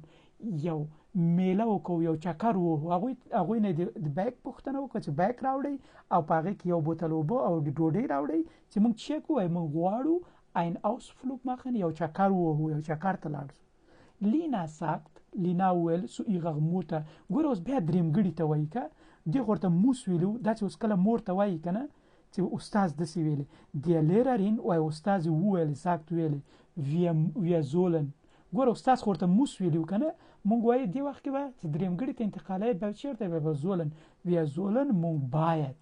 یو میله وکړو، یو چکر ووهو. هغوی نه د بیک پوښتنه وکړه چې بیک راوړئ او په هغې کې یو بوتل اوبه او د ډوډۍ راوړئ چې موږ څه کوو؟ وایي موږ غواړو ein Ausflug machen یو چکر ووهو، یو چکر ته لاړ شو. لینا sagt لینا وویل zu ihrer Mutter. ګوره اوس بیا درېیمګړي ته وایي که دې خو ورته muss ویلي وو، دا چې اوس کله مور ته وایي که نه چې استاد داسې ویلې die Lehrerin وایي استاد وویل sagt ویلې wir sollen. ګوره استاد خو ورته muss ویلي وو که نه، مونږ وایي دې وخت کې به چې درېیمګړي ته انتقالوي بیا چېرته بیا به sollen wir sollen مونږ باید،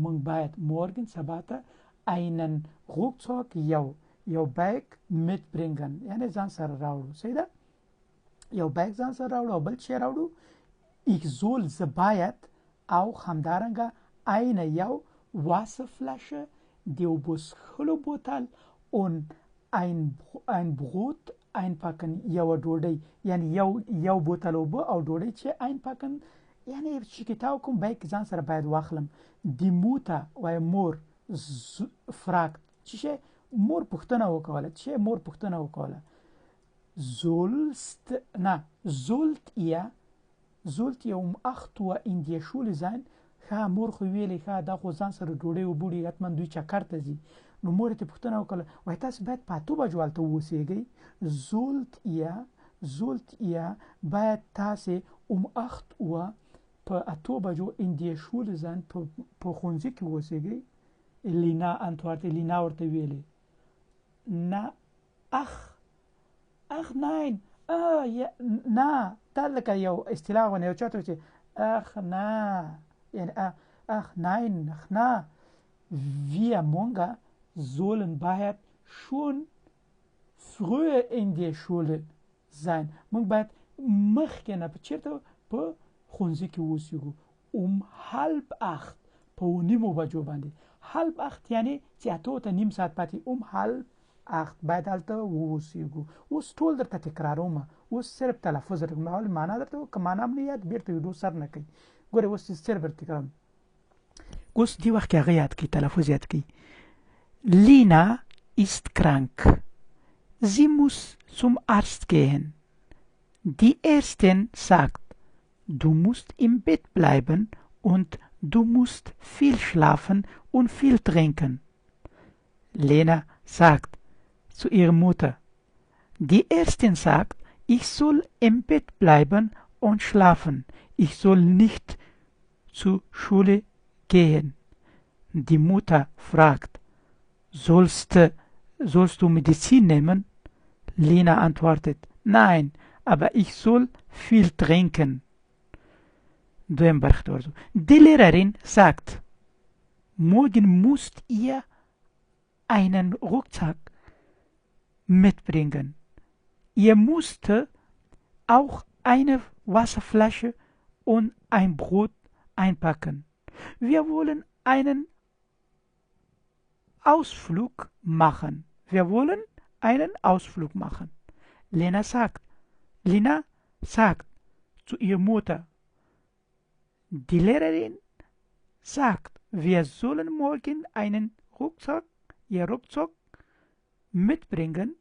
مونږ باید morgen سبا ته einen Rucksack یو بیک mitbringen یعنې ځان سره راوړو. صحیح ده، یو بیک ځان سره راوړو او بل څه راوړو. ich soll زه باید او همدارنګه eine یو Wasserflasche د اوبو څښلو بوتل und ein Brot einpacken یوه ډوډۍ، یعنې یو بوتل اوبه او ډوډۍ چې einpacken یعنې چې کې تاو کوم بیک ځان سره باید واخلم. die Mutter وایي مور fragt څه شی؟ مور پوښتنه وکوله، څه شی مور پوښتنه وکوله؟ sollst نه sollt ihr sollt ihr um 8 Uhr in der Schule sein؟ ښه مور خو ویلې ښه دا خو ځان سره ډوډۍ وبوړي حتما دوی چکر ته ځي. نو مور یې ته پوښتنه وکړه وایي تاسو باید په 8 بجو هلته واوسېږئ. sollt ihr sollt ihr باید تاسې um 8 Uhr په 8 بجو in der Schule sein په ښوونځي کې واوسېږئ. لینا antwortet لینا ورته ویلې نه اخ اخ nein نه دا لکه یو اصطلاح غوندې یو چاته چې اخ نه، یعنی اخ ناین، اخ نه، wir مونږه sollen باید schon früher in der Schule sein. مونږ باید مخکې نه په چېرته په ښوونځي کې اوسېږو. um halb acht، په اوه نیمو بجو باندې. halb acht یعنی چې اتو ته نیم ساعت پاتې، um halb acht باید هلته واوسېږو. اوس ټول درته تکراروم، اوس صرف تلفظ درته کوم، اول معنا درته وکړم، که معنا هم نه یاد بېرته ویډیو سر نه کوي. ګورئ اوس صرف درته تکراروم. اوس دې وخت کې هغه یاد کړئ، تلفظ یاد کړئ. لینا ist krank. Sie muss zum Arzt gehen. Die Ärztin sagt, du musst im Bett bleiben und du musst viel schlafen und viel trinken. Lena sagt zu ihrer Mutter, die Ärztin sagt, ich soll im Bett bleiben und schlafen. Ich soll nicht zur Schule gehen. Die Mutter fragt, sollst du Medizin nehmen? Lena antwortet, nein, aber ich soll viel trinken. دویم برخه ته ورځو. Die Lehrerin sagt, morgen müsst ihr einen Rucksack mitbringen. Ihr müsst auch eine Wasserflasche und ein Brot einpacken. Wir wollen einen Ausflug machen. Wir wollen einen Ausflug machen. Lena sagt zu ihrer Mutter, die Lehrerin sagt, wir sollen morgen einen Rucksack, ihr Rucksack mitbringen.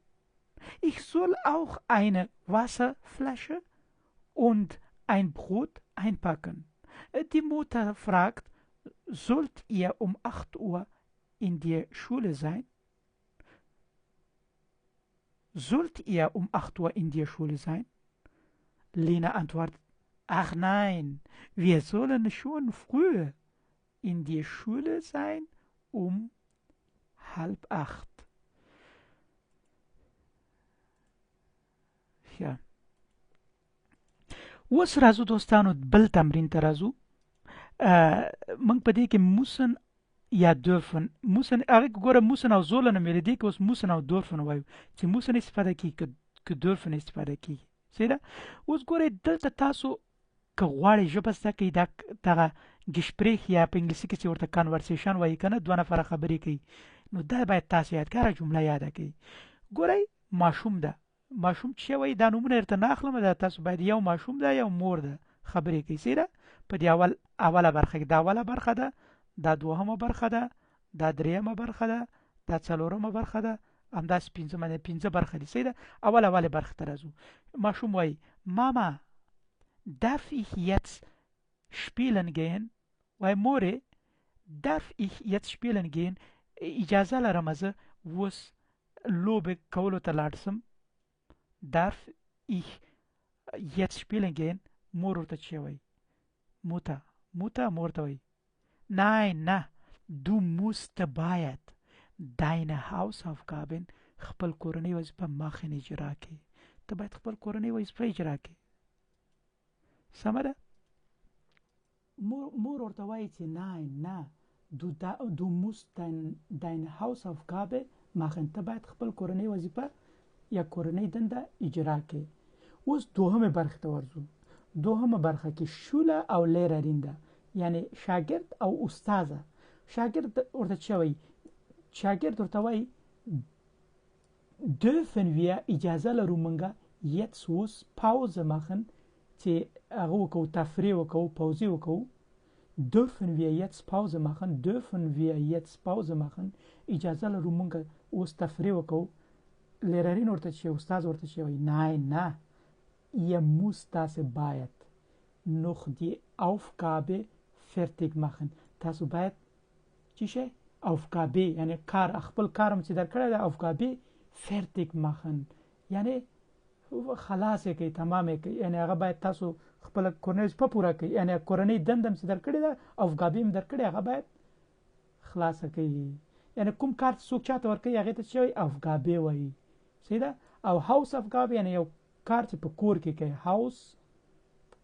Ich soll auch eine Wasserflasche und ein Brot einpacken. Die Mutter fragt, sollt ihr um 8 Uhr in der Schule sein? Sollt ihr um 8 Uhr in der Schule sein? Lena antwortet, ach nein, wir sollen schon früher in der Schule sein, um halb acht. Ja. اوس راځو دوستانو بل تمرین ته راځو. موږ په دې کې müssen یا dürfen، müssen هغه کې ګوره müssen او sollen هم ویلي، دې کې اوس müssen او dürfen وایو چې müssen استفاده کیږي که dürfen استفاده کیږي. صحیح ده؟ اوس ګورئ دلته تاسو که غواړئ ژبه زده کړئ، دا دغه Gespräch یا په انګلیسي کې چې ورته conversation وایي که نه، دوه نفره خبرې کوي، نو دا باید تاسو یاد کړئ، هره جمله یاده کړئ. ګورئ ماشوم ده، ماشوم چې وایي دا نومونه درته نه اخلم، دا تاسو باید یو ماشوم ده یو مور ده خبرې کوي. صحیح ده؟ په دې اوله برخه کې دا اوله برخه ده، دا دوهمه برخه ده، دا درېیمه برخه ده، دا څلورمه برخه ده، همداسې پنځمه ده، پنځه برخه دي. صحیح ده؟ اوله برخه ته راځو. ماشوم وایي ماما darf ich jetzt spielen gehen؟ وایي مورې darf ich jetzt spielen gehen؟ اجازه لرم زه اوس لوبې کولو ته لاړ شم؟ darf ich jetzt spielen gehen؟ مور ورته څه وایي؟ موته مور ته وایي nein، نه، du musst باید deine Hausaufgaben خپل کورنۍ وظیفه machen اجرا کړې. ته باید خپل کورنۍ وظیفه اجرا کړې. سمه ده؟ مور ورته وایي چې nein، نه، du musst deine Hausaufgabe machen. ته باید خپل کورنۍ وظیفه یا کورنۍ دنده اجرا کړې. اوس دوهمې برخې ته ورځو. دوهمه برخه کې Schüler او Lehrerin ده، یعنی شاګرد او استاذه. شاګرد ورته څه وایي؟ شاګرد ورته وایي dürfen wir اجازه لرو مونږه jetzt اوس Pause machen چې هغه وکړو، تفریح وکړو، پوزې وکړو. dürfen wir jetzt Pause machen؟ dürfen wir jetzt Pause machen؟ اجازه لرو مونږ اوس تفریح وکړو. Lehrerin ورته چې استاد ورته چې وایي nein، نه، ihr müsst تاسې باید noch die Aufgabe fertig machen. تاسو باید چی شی؟ Aufgabe یعنی کار، خپل کار هم چې درکړی دی Aufgabe fertig machen، یعنی خلاص یې کړئ، تمام یې کړئ، یعنی هغه باید تاسو خپله کورنۍ وظیفه پوره کړئ، یعنی کورنۍ دنده هم چې درکړې ده، Aufgabe هم درکړې، هغه باید خلاصه کړئ. یعنی کوم کار چې څوک چاته ورکوي هغې ته څه وایي؟ Aufgabe وایي. صحیح ده؟ او Hausaufgabe یعنی یو کار چې په کور کې کوي، Haus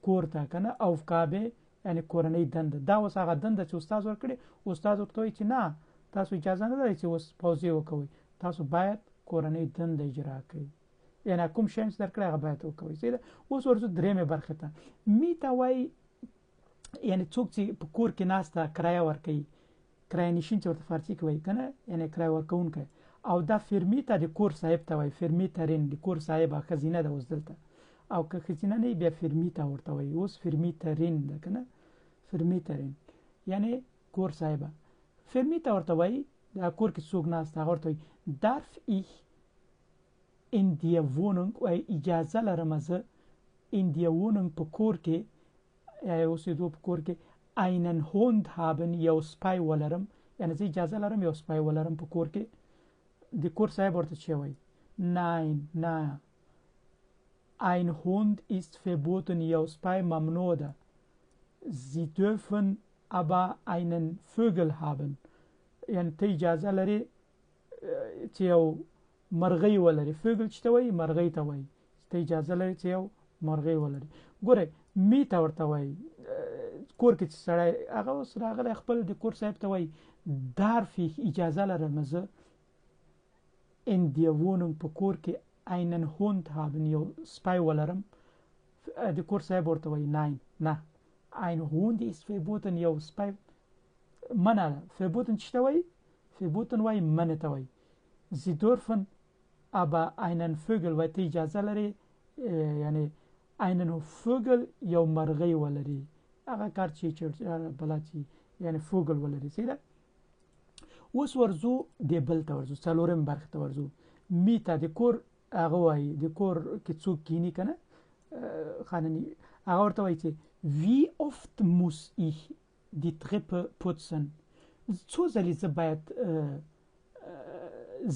کور ته کنه Aufgabe یعنی کورنۍ دنده. دا اوس هغه دنده چې استاد ورکړي، استاد ورته وایي چې نه، تاسو اجازه نه لرئ چې اوس پوزې وکوئ، تاسو باید کورنۍ دنده اجرا کړئ، یعنی کوم شی چې درکړی هغه باید وکوئ. صحیح ده. اوس ورځو درېیمې برخې ته. Mieter وایي یعنی څوک چې په کور کې ناسته کرایه ورکوي، کرایه نشین چې ورته فارسي کې وایي که نه، یعنی کرایه ورکوونکی، او دا Vermieter د کور صاحب ته وایي، Vermieterin د کور صاحب ښځینه ده اوس دلته، او که ښځینه نه وي بیا Vermieter ورته وایي، اوس Vermieterin ده که نه، Vermieterin یعنی کور صاحبه. Vermieter ورته وایي، دا کور کې څوک ناست هغه ورته وایي darf ich in der Wohnung، وایي اجازه لرم زه in der Wohnung په کور کې، یا اوسېدو په کور کې einen Hund haben، یو سپی ولرم، یعنی زه اجازه لرم یو سپی ولرم په کور کې. د کور صاحب ورته چې وایي nein، نه، ein Hund ist verboten، یو سپی ممنوع ده، Sie dürfen aber einen Vögel haben، یعنی ته اجازه لرې چې یو مرغۍ ولرې. Vögel چې ته وایي مرغۍ ته وایي، ته اجازه لرې چې یو مرغۍ ولرې. ګورئ Mieter ورته وایي، کور کې چې سړی هغه اوس راغلی خپل د کور صاحب ته وایي darf ich، اجازه لرم زه in der Wohnung په کور کې einen Hund haben، یو سپی ولرم. د کور صاحب ورته وایي nein، نه، ein Hund ist verboten، یو سپی منع ده. verboten چې ته وایي، verboten وایي منع ته وایي. Sie dürfen aber einen Vögel، وایي ته اجازه لرې یعنی einen Vögel یو مرغۍ ولري، هغه کار چې بلا چې یعنی Vogel ولري. صحیح ده. اوس ورځو دې بل ته ورځو، څلورم برخې ته ورځو. Mieter د کور هغه وایي، د کور کې څوک کینی که نه خانني، هغه ورته وایي چې wie oft muss ich die Treppe putzen، څو ځلې زه باید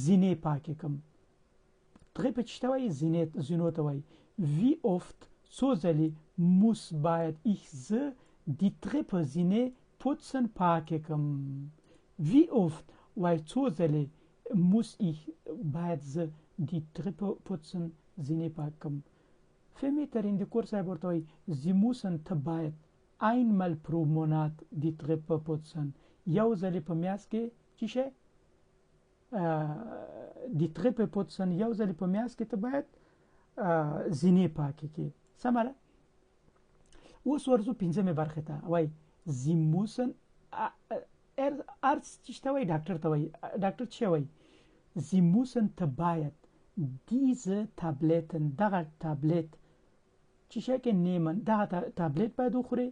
زینې پاکې کړم. Treppe چې ته وایي زینو ته وایي. wie oft څو ځلې muss باید ich زه die Treppe زینې putzen پاکې کړم. wie oft وایي څو ځلې muss ich باید زه die Treppe putzen زینې پاک کړم. Vermieterin د کور صاحب ورته وایي Sie müssen ته باید einmal pro Monat die Treppe putzen، یو ځلې په میاشت کې چې شی die Treppe putzen، یو ځلې په میاشت کې ته باید زینې پاکې کړې. سمه ده. اوس ورځو پنځمې برخې ته. وایي Sie müssen Arzt چې ته وایي ډاکټر ته وایي، ډاکټر څه وایي Sie müssen ته باید diese Tabletten دغه تابلیت چې شی کې nehmen، دغه تابلیت باید وخورې.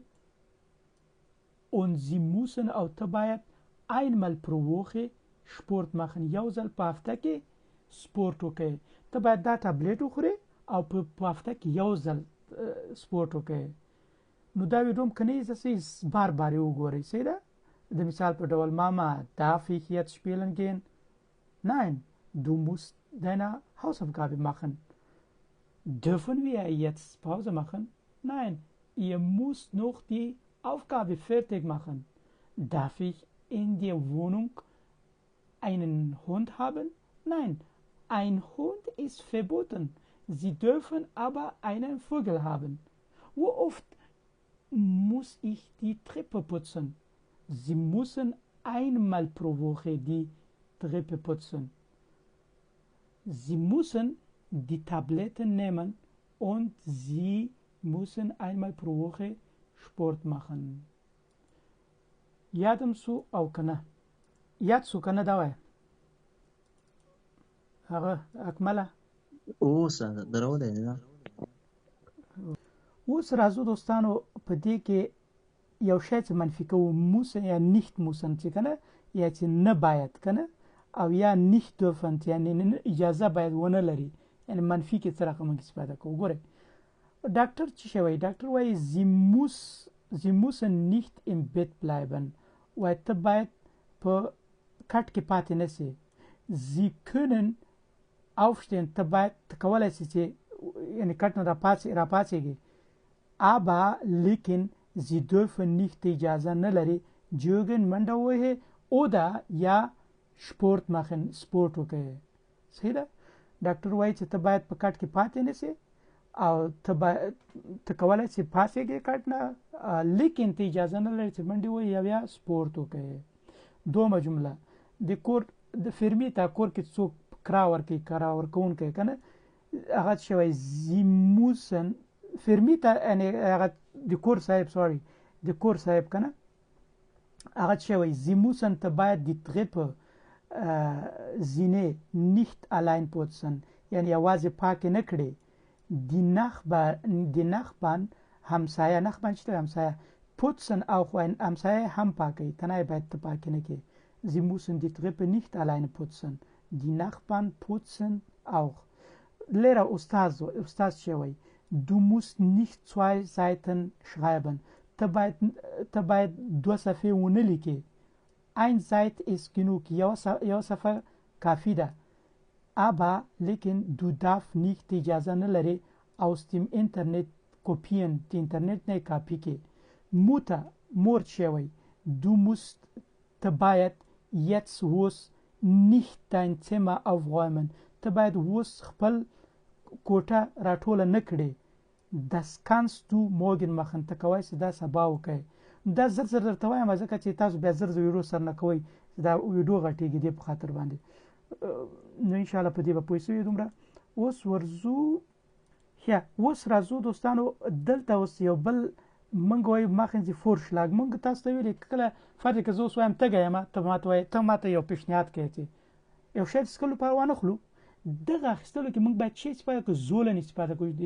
und Sie müssen او ته باید einmal pro Woche Sport machen، یو ځل په هفته کې سپورت وکړې. ته باید دا تابلیت وخورې او په هفته کې یو ځل سپورت وکړې. نو دا ویډیو هم که نه یې زه بار بار یې وګورئ. صحیح ده. د مثال په ډول ماما darf ich jetzt spielen gehen؟ Nein, du musst deine Hausaufgabe machen. Dürfen wir jetzt Pause machen? Nein, ihr müsst noch die Aufgabe fertig machen. Darf ich in der Wohnung einen Hund haben? Nein, ein Hund ist verboten. Sie dürfen aber einen Vogel haben. Wie oft muss ich die Treppe putzen? Sie müssen einmal pro Woche die Treppe putzen. Sie müssen die Tabletten nehmen und Sie müssen einmal pro Woche Sport machen. یادم سو او کنه؟ یاد سو کنه دا وایه هغه اکمله. اوس درولی دی. اوس راځو دوستانو په دې کې یو شی چې منفي کوو، müssen یا nicht müssen چې کنه، یا چې نه باید کنه، او یا nicht dürfen چې یعنی اجازه باید ونه لري، یعنی منفي کې څه رقم موږ استفاده کوو. ګورئ ډاکټر څه شی وایي؟ ډاکټر وایي Sie müssen nicht im Bett bleiben، وایي ته باید په کټ کې پاتې نه سې. Sie können aufstehen، ته باید ته کولی سې چې یعنی کټ نه راپاڅېږې. aber لیکن Sie dürfen nicht اجازه نه لري joggen منډه ووهې oder یا Sport machen سپورت وکړې. صحیح ده. ډاکټر وایي چې ته باید په کټ کې پاتې نه سې او ته به ته کولای شې پاڅېږې کټ نه، لیکن ته اجازه نه لرې چې منډې وهې او یا سپورت وکړې. دومه جمله، د کور د فرمي تا کور کې څوک کرا ورکوي، کرا ورکوونکی که نه، هغه څه وایي زیموسن فرمي ته، یعنې هغه د کور صاحب، سوري د کور صاحب که نه، هغه څه وایي زیموسن ته باید د تغیپ زینې نیخت الاین پوتسن، یعنې یوازې پاکې نه کړې. دی نخبان همسایه، نخبان چې همسایه، پوتسن او خو همسایه هم پاکوي، تنها یې باید ته پاکې نه کړې. Sie müssen die Treppe nicht alleine putzen. Die Nachbarn putzen auch. Lehrer استاد، استاد چې وایي du musst nicht zwei Seiten schreiben. ته باید دوه صفحې ونه لیکې. Ein Seite ist genug. یوه صفحه کافي ده. Aber لیکن du darfst nicht اجازه نه لرې aus dem Internet kopieren. د انټرنیټ نه یې کاپي کې. Mutter مور چې وایي du musst ته باید jetzt اوس nicht dein Zimmer aufräumen. ته باید اوس خپل کوټه راټوله نه کړې. Das kannst du morgen machen. ته کوای شې دا سبا وکړې. دا زر زر درته وایم ځکه چې تاسو بیا زر زر ویډیو سره نه کوئ، دا ویډیو غټېږي دې په خاطر باندې. نو انشاءالله په دې به پوه سوي دومره. اوس ورځو، ښه اوس راځو دوستانو دلته اوس یو بل مونږ وایو machen Sie Vorschlag. مونږ تاسو ته ویلي کله فرض که زه اوس وایم تږی یم، ته ماته وایې، ته ماته یو پیشنهاد کوې چې یو شی د څښلو لپاره وانه خلو. دغه اخیستلو کې مونږ باید چی استفاده کړو؟ sollen استفاده کړو. د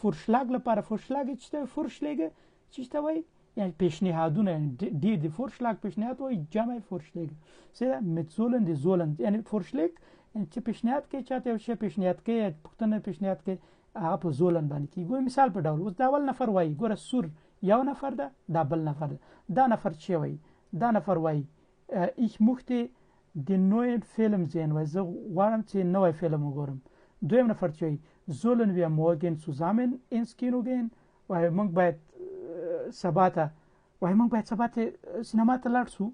Vorschlag لپاره Vorschlag چې ته Vorschläge چې ته وایي یعنی پیشنهادونه، یعنی ډېر د Vorschlag پیشنهاد وایي، جمع Vorschläge. صحیح ده؟ mit sollen د sollen یعنی Vorschlag یعنی چې پیشنهاد کوي، چاته یو شی پیشنهاد کوي، پوښتنه پیشنهاد کوي، هغه په sollen باندې کېږي. ګوره مثال په ډول اوس دا اول نفر وایي، ګوره سور یو نفر ده، دا بل نفر ده. دا نفر چې وایي، دا نفر وایي ich möchte den neuen Film sehen، وایي زه غواړم چې نوی فلم وګورم. دویم نفر چې وایي sollen wir morgen zusammen ins Kino gehen، وایي موږ باید سبا ته، وایي موږ باید سبا ته سینما ته لاړ شو.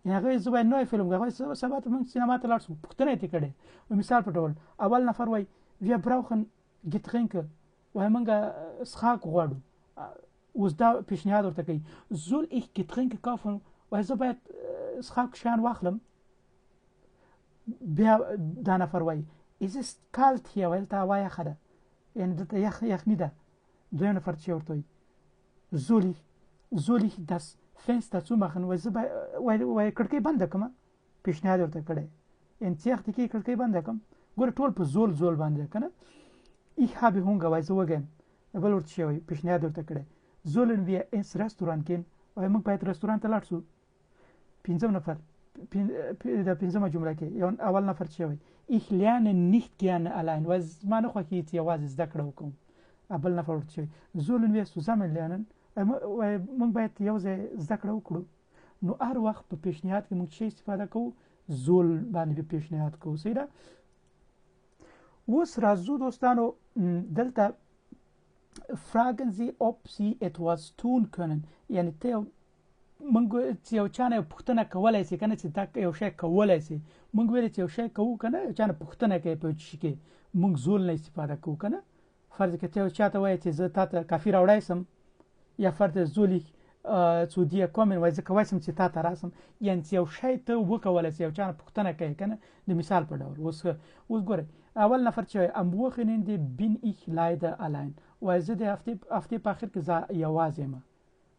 یعنې هغه وایي زه باید نوی فلم وګورم، هغه وایي سبا ته موږ سینما ته لاړ شو. پوښتنه یې ترې کړې. مثال په ډول اول نفر وایي wir brauchen Getränke، وایي موږ څښاک غواړو. اوس دا پیشنهاد ورته کوي soll ich Getränke kaufen، وایي زه باید څښاک شیان واخلم. بیا دا نفر وایي es ist kalt hier، وایي دلته هوا یخه ده، یعنې دلته یخني ده. دویم نفر چې ورته وایي soll ich das Fenster zumachen، وایي زه وایي کړکۍ بنده کړم. پیشنهاد ورته کړی، یعنې چې یخ دې کېږي کړکۍ بنده کړم. ګوره ټول په soll soll باندې ده که نه. ich habe Hunger، وایي زه وږی یم. بل ورته چې وایي پیشنهاد ورته کړی sollen wir ins Restaurant gehen، وایي موږ باید رستوران ته لاړ شو. پنځم نفر د پنځمه جمله کې یو اول نفر چې وایي ich lerne nicht gerne allein، وایي زما نه خوښېږي چې یوازې زده کړه وکړم. بل نفر ورته چې وایي sollen wir zusammen lernen، وایي موږ باید یو ځای زده کړه وکړو. نو هر وخت په پیشنهاد کې موږ څه استفاده کوو؟ soll باندې به پیشنهاد کوو. صحیح ده؟ اوس راځو دوستانو دلته fragen Sie ob Sie etwas tun können، یعنې ته یو موږ چې یو چا نه یو پوښتنه کولی شي که نه، چې دا یو شی کولی شي. موږ ویلي چې یو شی کوو که نه، یو چا نه پوښتنه کوي په یو شي کې موږ soll نه استفاده کوو که نه. فرض که ته یو چا ته وایې چې زه تا ته کافي راوړی سم، یا فرض soll ich zu dir kommen، وایي زه کولی شم چې تا ته راسم، یعنې چې یو شی ته وکولی شې، یو چا نه پوښتنه کوي که نه، د مثال په ډول. اوس ګورئ اول نفر چې وایي am Wochenende bin ich leider allein، وایي زه د هفتې په اخر کې زه یوازې یم.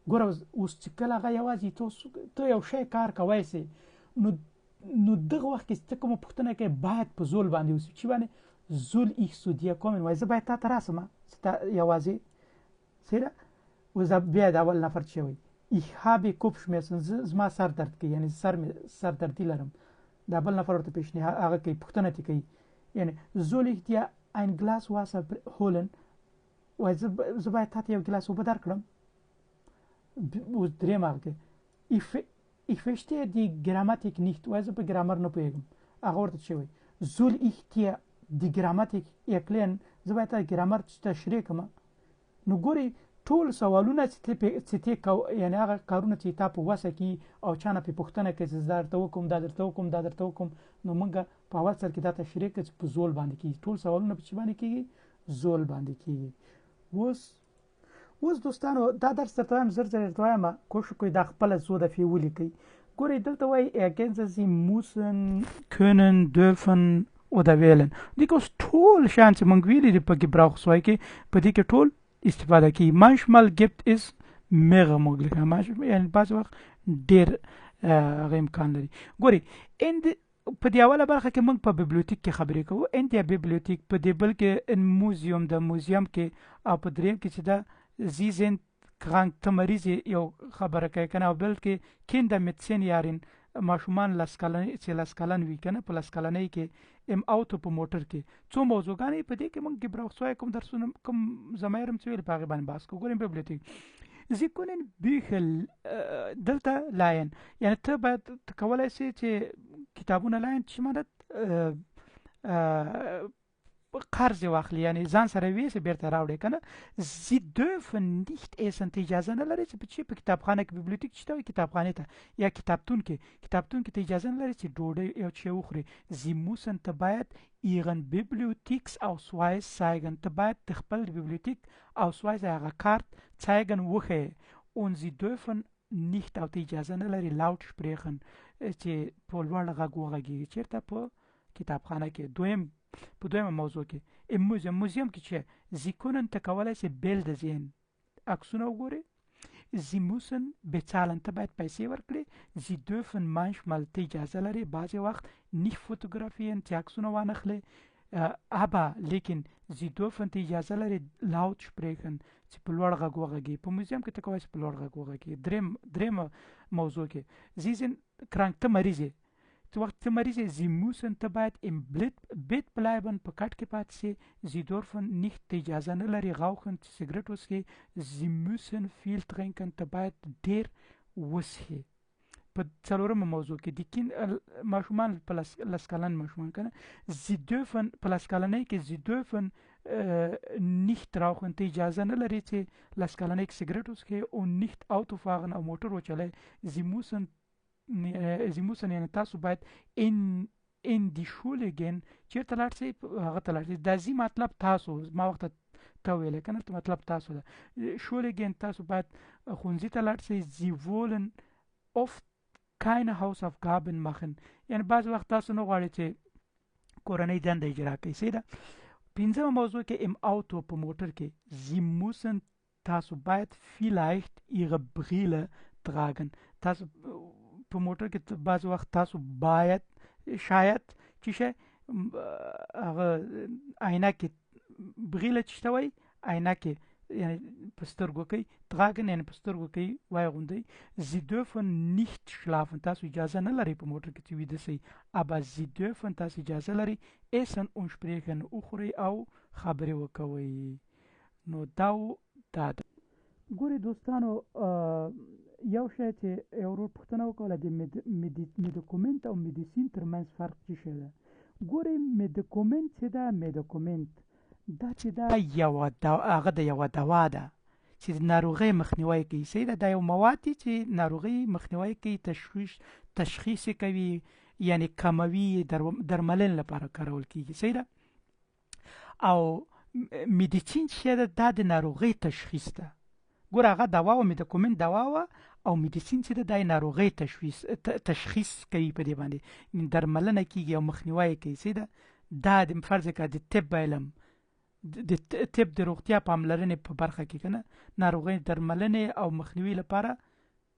ګوره اوس چې کله هغه یوازې ته یو شی کار کوی شې، نو دغه وخت کې چې ته کومه پوښتنه کوې باید په soll باندې وشي. چې باندې soll ich zu dir kommen، وایي زه باید تا ته راسم چې تا یوازې. صحیح ده؟ اوس دا بیا د اول نفر چې وایي ich habe Kopfschmerzen، زما سر درد کوي، یعنې سر مې سردردي لرم. دا بل نفر ورته پیشنهاد هغه کوي، پوښتنه ترې کوي، یعنې soll ich dir ein Glas Wasser holen، وایي زه باید تا ته یو ګیلاس اوبه درکړم. اوس دریم هغه کوي ich verstehe die Grammatik nicht، وایي زه په ګرامر نه پوهېږم. هغه ورته څه وایي soll ich dir die Grammatik erklären، زه باید تا ګرامر تشریح کړم. نو ګورئ ټول سوالونه چې ته یعنې هغه کارونه چې تا په وسه کې او چا نه پرې پوښتنه کوي چې زه دا درته وکړم، دا درته وکړم، دا درته وکړم، نو موږ په اول سر کې دا تشریح کړو چې په soll باندې کېږي. ټول سوالونه په څه باندې کېږي؟ soll باندې کیږي. اوس دوستانو دا درس درته وایم، زر زر درته وایم، کوښښ وکړئ دا خپله څو دفعې ولیکئ. ګورئ دلته وایي ergänzen Sie müssen، können، dürfen oder wählen. دې کې اوس ټول شیان چې موږ ویلي دي په Gebrauchsweise کې، په دې کې ټول استفاده کیږي. Manchmal gibt es mehrere Möglichkeiten، یعنی بعضې وخت ډېر هغه امکان لري. ګورئ in په دې اوله برخه کې موږ په Bibliothek کې خبرې کوو، in der Bibliothek، په دې بل کې in Museum، د موزیم کې، او په دریم کې چې ده Sie sind krank، ته مریض یو خبره کوي کنه، او بل کې Kinder mit zehn Jahren، ماشومان لس کلن چې لس کلن وي کنه، په لس کلنۍ کې im Auto په موټر کې. څو موضوعګانې په دې کې موږ Gebrauchsweise کوم درسونه کوم ضمایر هم چې ویل په هغې باندې بحث کوو. ګورئ Bibliothek، Sie können Bücher دلته leihen، یعنی ته باید کولای شې چې کتابونه leihen چې معنی قرض واخلي، یعنی ځان سره ویسې بیرته راوړې کنه. Sie dürfen nicht essen، ته اجازه نه لرې چې په چې په کتابخانه کې، Bibliothek چې ته وایي کتابخانې ته یا کتابتون کې، کتابتون کې ته اجازه نه لرې چې ډوډۍ یو شی وخورې. Sie müssen، ته باید Ihren Bibliotheksausweis zeigen، ته باید د خپل Bibliotheksausweis هغه کارت zeigen وښیې. Und Sie dürfen nicht، او ته اجازه نه لرې laut sprechen، چې په لوړ غږ وغږېږي چېرته په کتابخانه کې. دویم په دویمه موضوع کې im Museum، موزیم کې چې Sie können، ته کولی شې Bilder sehen، عکسونه وګورې. Sie müssen bezahlen، ته باید پیسې ورکړې. Sie dürfen manchmal، ته اجازه لرې بعضې وخت nicht fotografieren، چې عکسونه وانخلې. aber لیکن Sie dürfen، ته اجازه لرې laut sprechen، چې په لوړ غږ وغږېږي. په موزیم کې ته کولی شې په لوړ غږ وغږېږي. دریم موضوع کې Sie sind krank، ته مریض یې، څه وخت ته مریض یې. Sie müssen، ته باید im Bett bleiben، په کټ کې پاتې شې. Sie dürfen nicht، ته اجازه نه لرې rauchen، چې سګرټ وڅښې. Sie müssen viel trinken، ته باید ډېر وڅښې. په څلورمه موضوع کې die Kinder ماشومان په لس کلن ماشومان کنه، Sie dürfen په لس کلنۍ کې Sie dürfen nicht rauchen، ته اجازه نه لرې چې لس کلنۍ کې سګرټ وڅښې. او nicht Auto fahren، او موټر وچلوې. Sie müssen، Sie müssen یعنی تاسو باید in die Schule gehen، چیرته لاړ شئ، هغه ته لاړ شئ. دا Sie مطلب تاسو، ما وخته ته ویلې کنه، مطلب تاسو ده. Schule gehen، تاسو باید ښوونځي ته لاړ شئ. Sie wollen oft keine Hausaufgaben machen، یعنی بعضې وخت تاسو نه غواړئ چې کورنۍ دنده اجرا کړئ. صحیح ده. پنځمه موضوع کې im Auto په موټر کې Sie müssen، تاسو باید vielleicht Ihre Brille tragen، تاسو په موټر کې بعضې وخت تاسو باید شاید چې شی هغه عینکې Brille چې ته وایي عینکې یعنی په سترګو کې tragen، یعنی په سترګو کې وای غوندئ. Sie dürfen nicht schlafen، تاسو اجازه نه لرئ په موټر کې چې ویده شئ. aber Sie dürfen، تاسو اجازه لرئ essen und sprechen، وخورئ او خبرې وکوئ. نو دا دا ده. ګورئ دوستانو یو شی چې یو ورور پوښتنه وکوله د Medikament او Medizin ترمنځ فرق څه شی ده. ګورئ Medikament چې ده، Medikament دا چې ده یوه هغه د یوه دوا ده چې د ناروغۍ مخنیوی کوي. صحیح ده. دا یو مواد دي چې ناروغۍ مخنیوی کوي، تشخیص یې کوي، یعنی کموي، درملنې لپاره کارول کیږي. صحیح ده. او Medizin چې ده دا د ناروغۍ تشخیص ده. ګوره هغه دوا وه، Medikament دوا وه، او Medizin چې ده دا ناروغۍ تشخیص کوي، په دې باندې درملنه کیږي او مخنیوی کوي. صحیح ده. دا د فرض کړه د طب علم، د طب د روغتیا پاملرنې په برخه کې کنه ناروغۍ درملنې او مخنیوي لپاره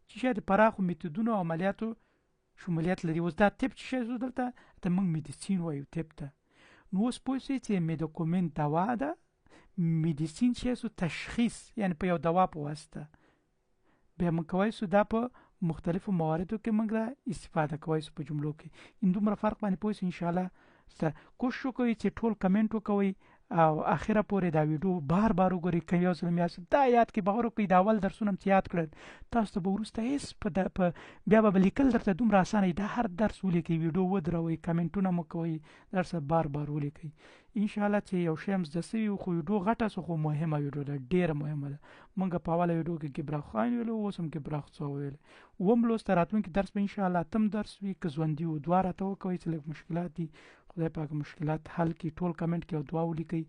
چې شی د پراخو میتودونو او عملیاتو شمولیت لري. اوس دا طب چې شی دلته ته موږ Medizin وایو طب ته. نو اوس پوه شئ چې Medikament دوا ده، Medizin چې سو تشخیص، یعنی په یو دوا په واسطه بیا موږ کولی سو دا په مختلفو مواردو کې موږ دا استفاده کولی سو په جملو کې. ان دومره فرق باندې پوه شئ. انشاءالله کوشش وکړئ چې ټول کمنټ وکوئ او اخره پورې دا ویډیو بار بار وګورئ. که یو ځل مې دا یاد کړئ، باور وکړئ دا اول درسونه هم چې یاد کړل تاسو ته به وروسته هېڅ په بیا به لیکل درته دومره اسانه وي. دا هر درس ولیکئ، ویډیو ودروئ، کمنټونه مو کوئ، درس بار بار ولیکئ. انشاءالله چې یو شی هم زده سوي، خو ویډیو غټه سو، خو مهمه ویډیو ده، ډېره مهمه ده. موږ په اوله ویډیو کې Gebrauch ویلو، اوس هم Gebrauch ویل. اووم لوست ته راتلونکي درس به انشاءالله اتم درس وي که ژوندي وو. دعا راته وکوئ چې لږ مشکلات دي، خدای پاک مشکلات حل کړي. ټول کمنټ کې یو دعا ولیکئ.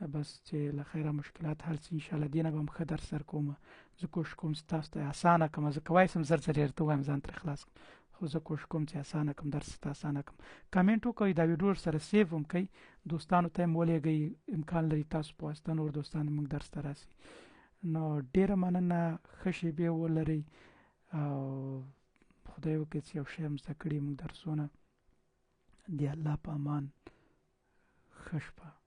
بس چې له خیره مشکلات حل سي انشاءالله دینه به هم ښه درس درکوم. زه کوشش کوم چې تاسو ته اسانه کړم. زه کوای سم زر ځلې درته ووایم ځان ترې خلاص کړم، خو زه کوشش کوم چې اسانه کړم، درس ته اسانه کړم. کمنټ وکړئ، دا ویډیو سره سیو هم کړئ، دوستانو ته هم ولېږئ. امکان لري تاسو په واسطه نور دوستان موږ درس ته راسي. نو ډېره مننه، ښه شېبې ولرئ او خدای وکړي چې یو شی هم زده کړي موږ درسونه. دی الله په امان، ښه شپه.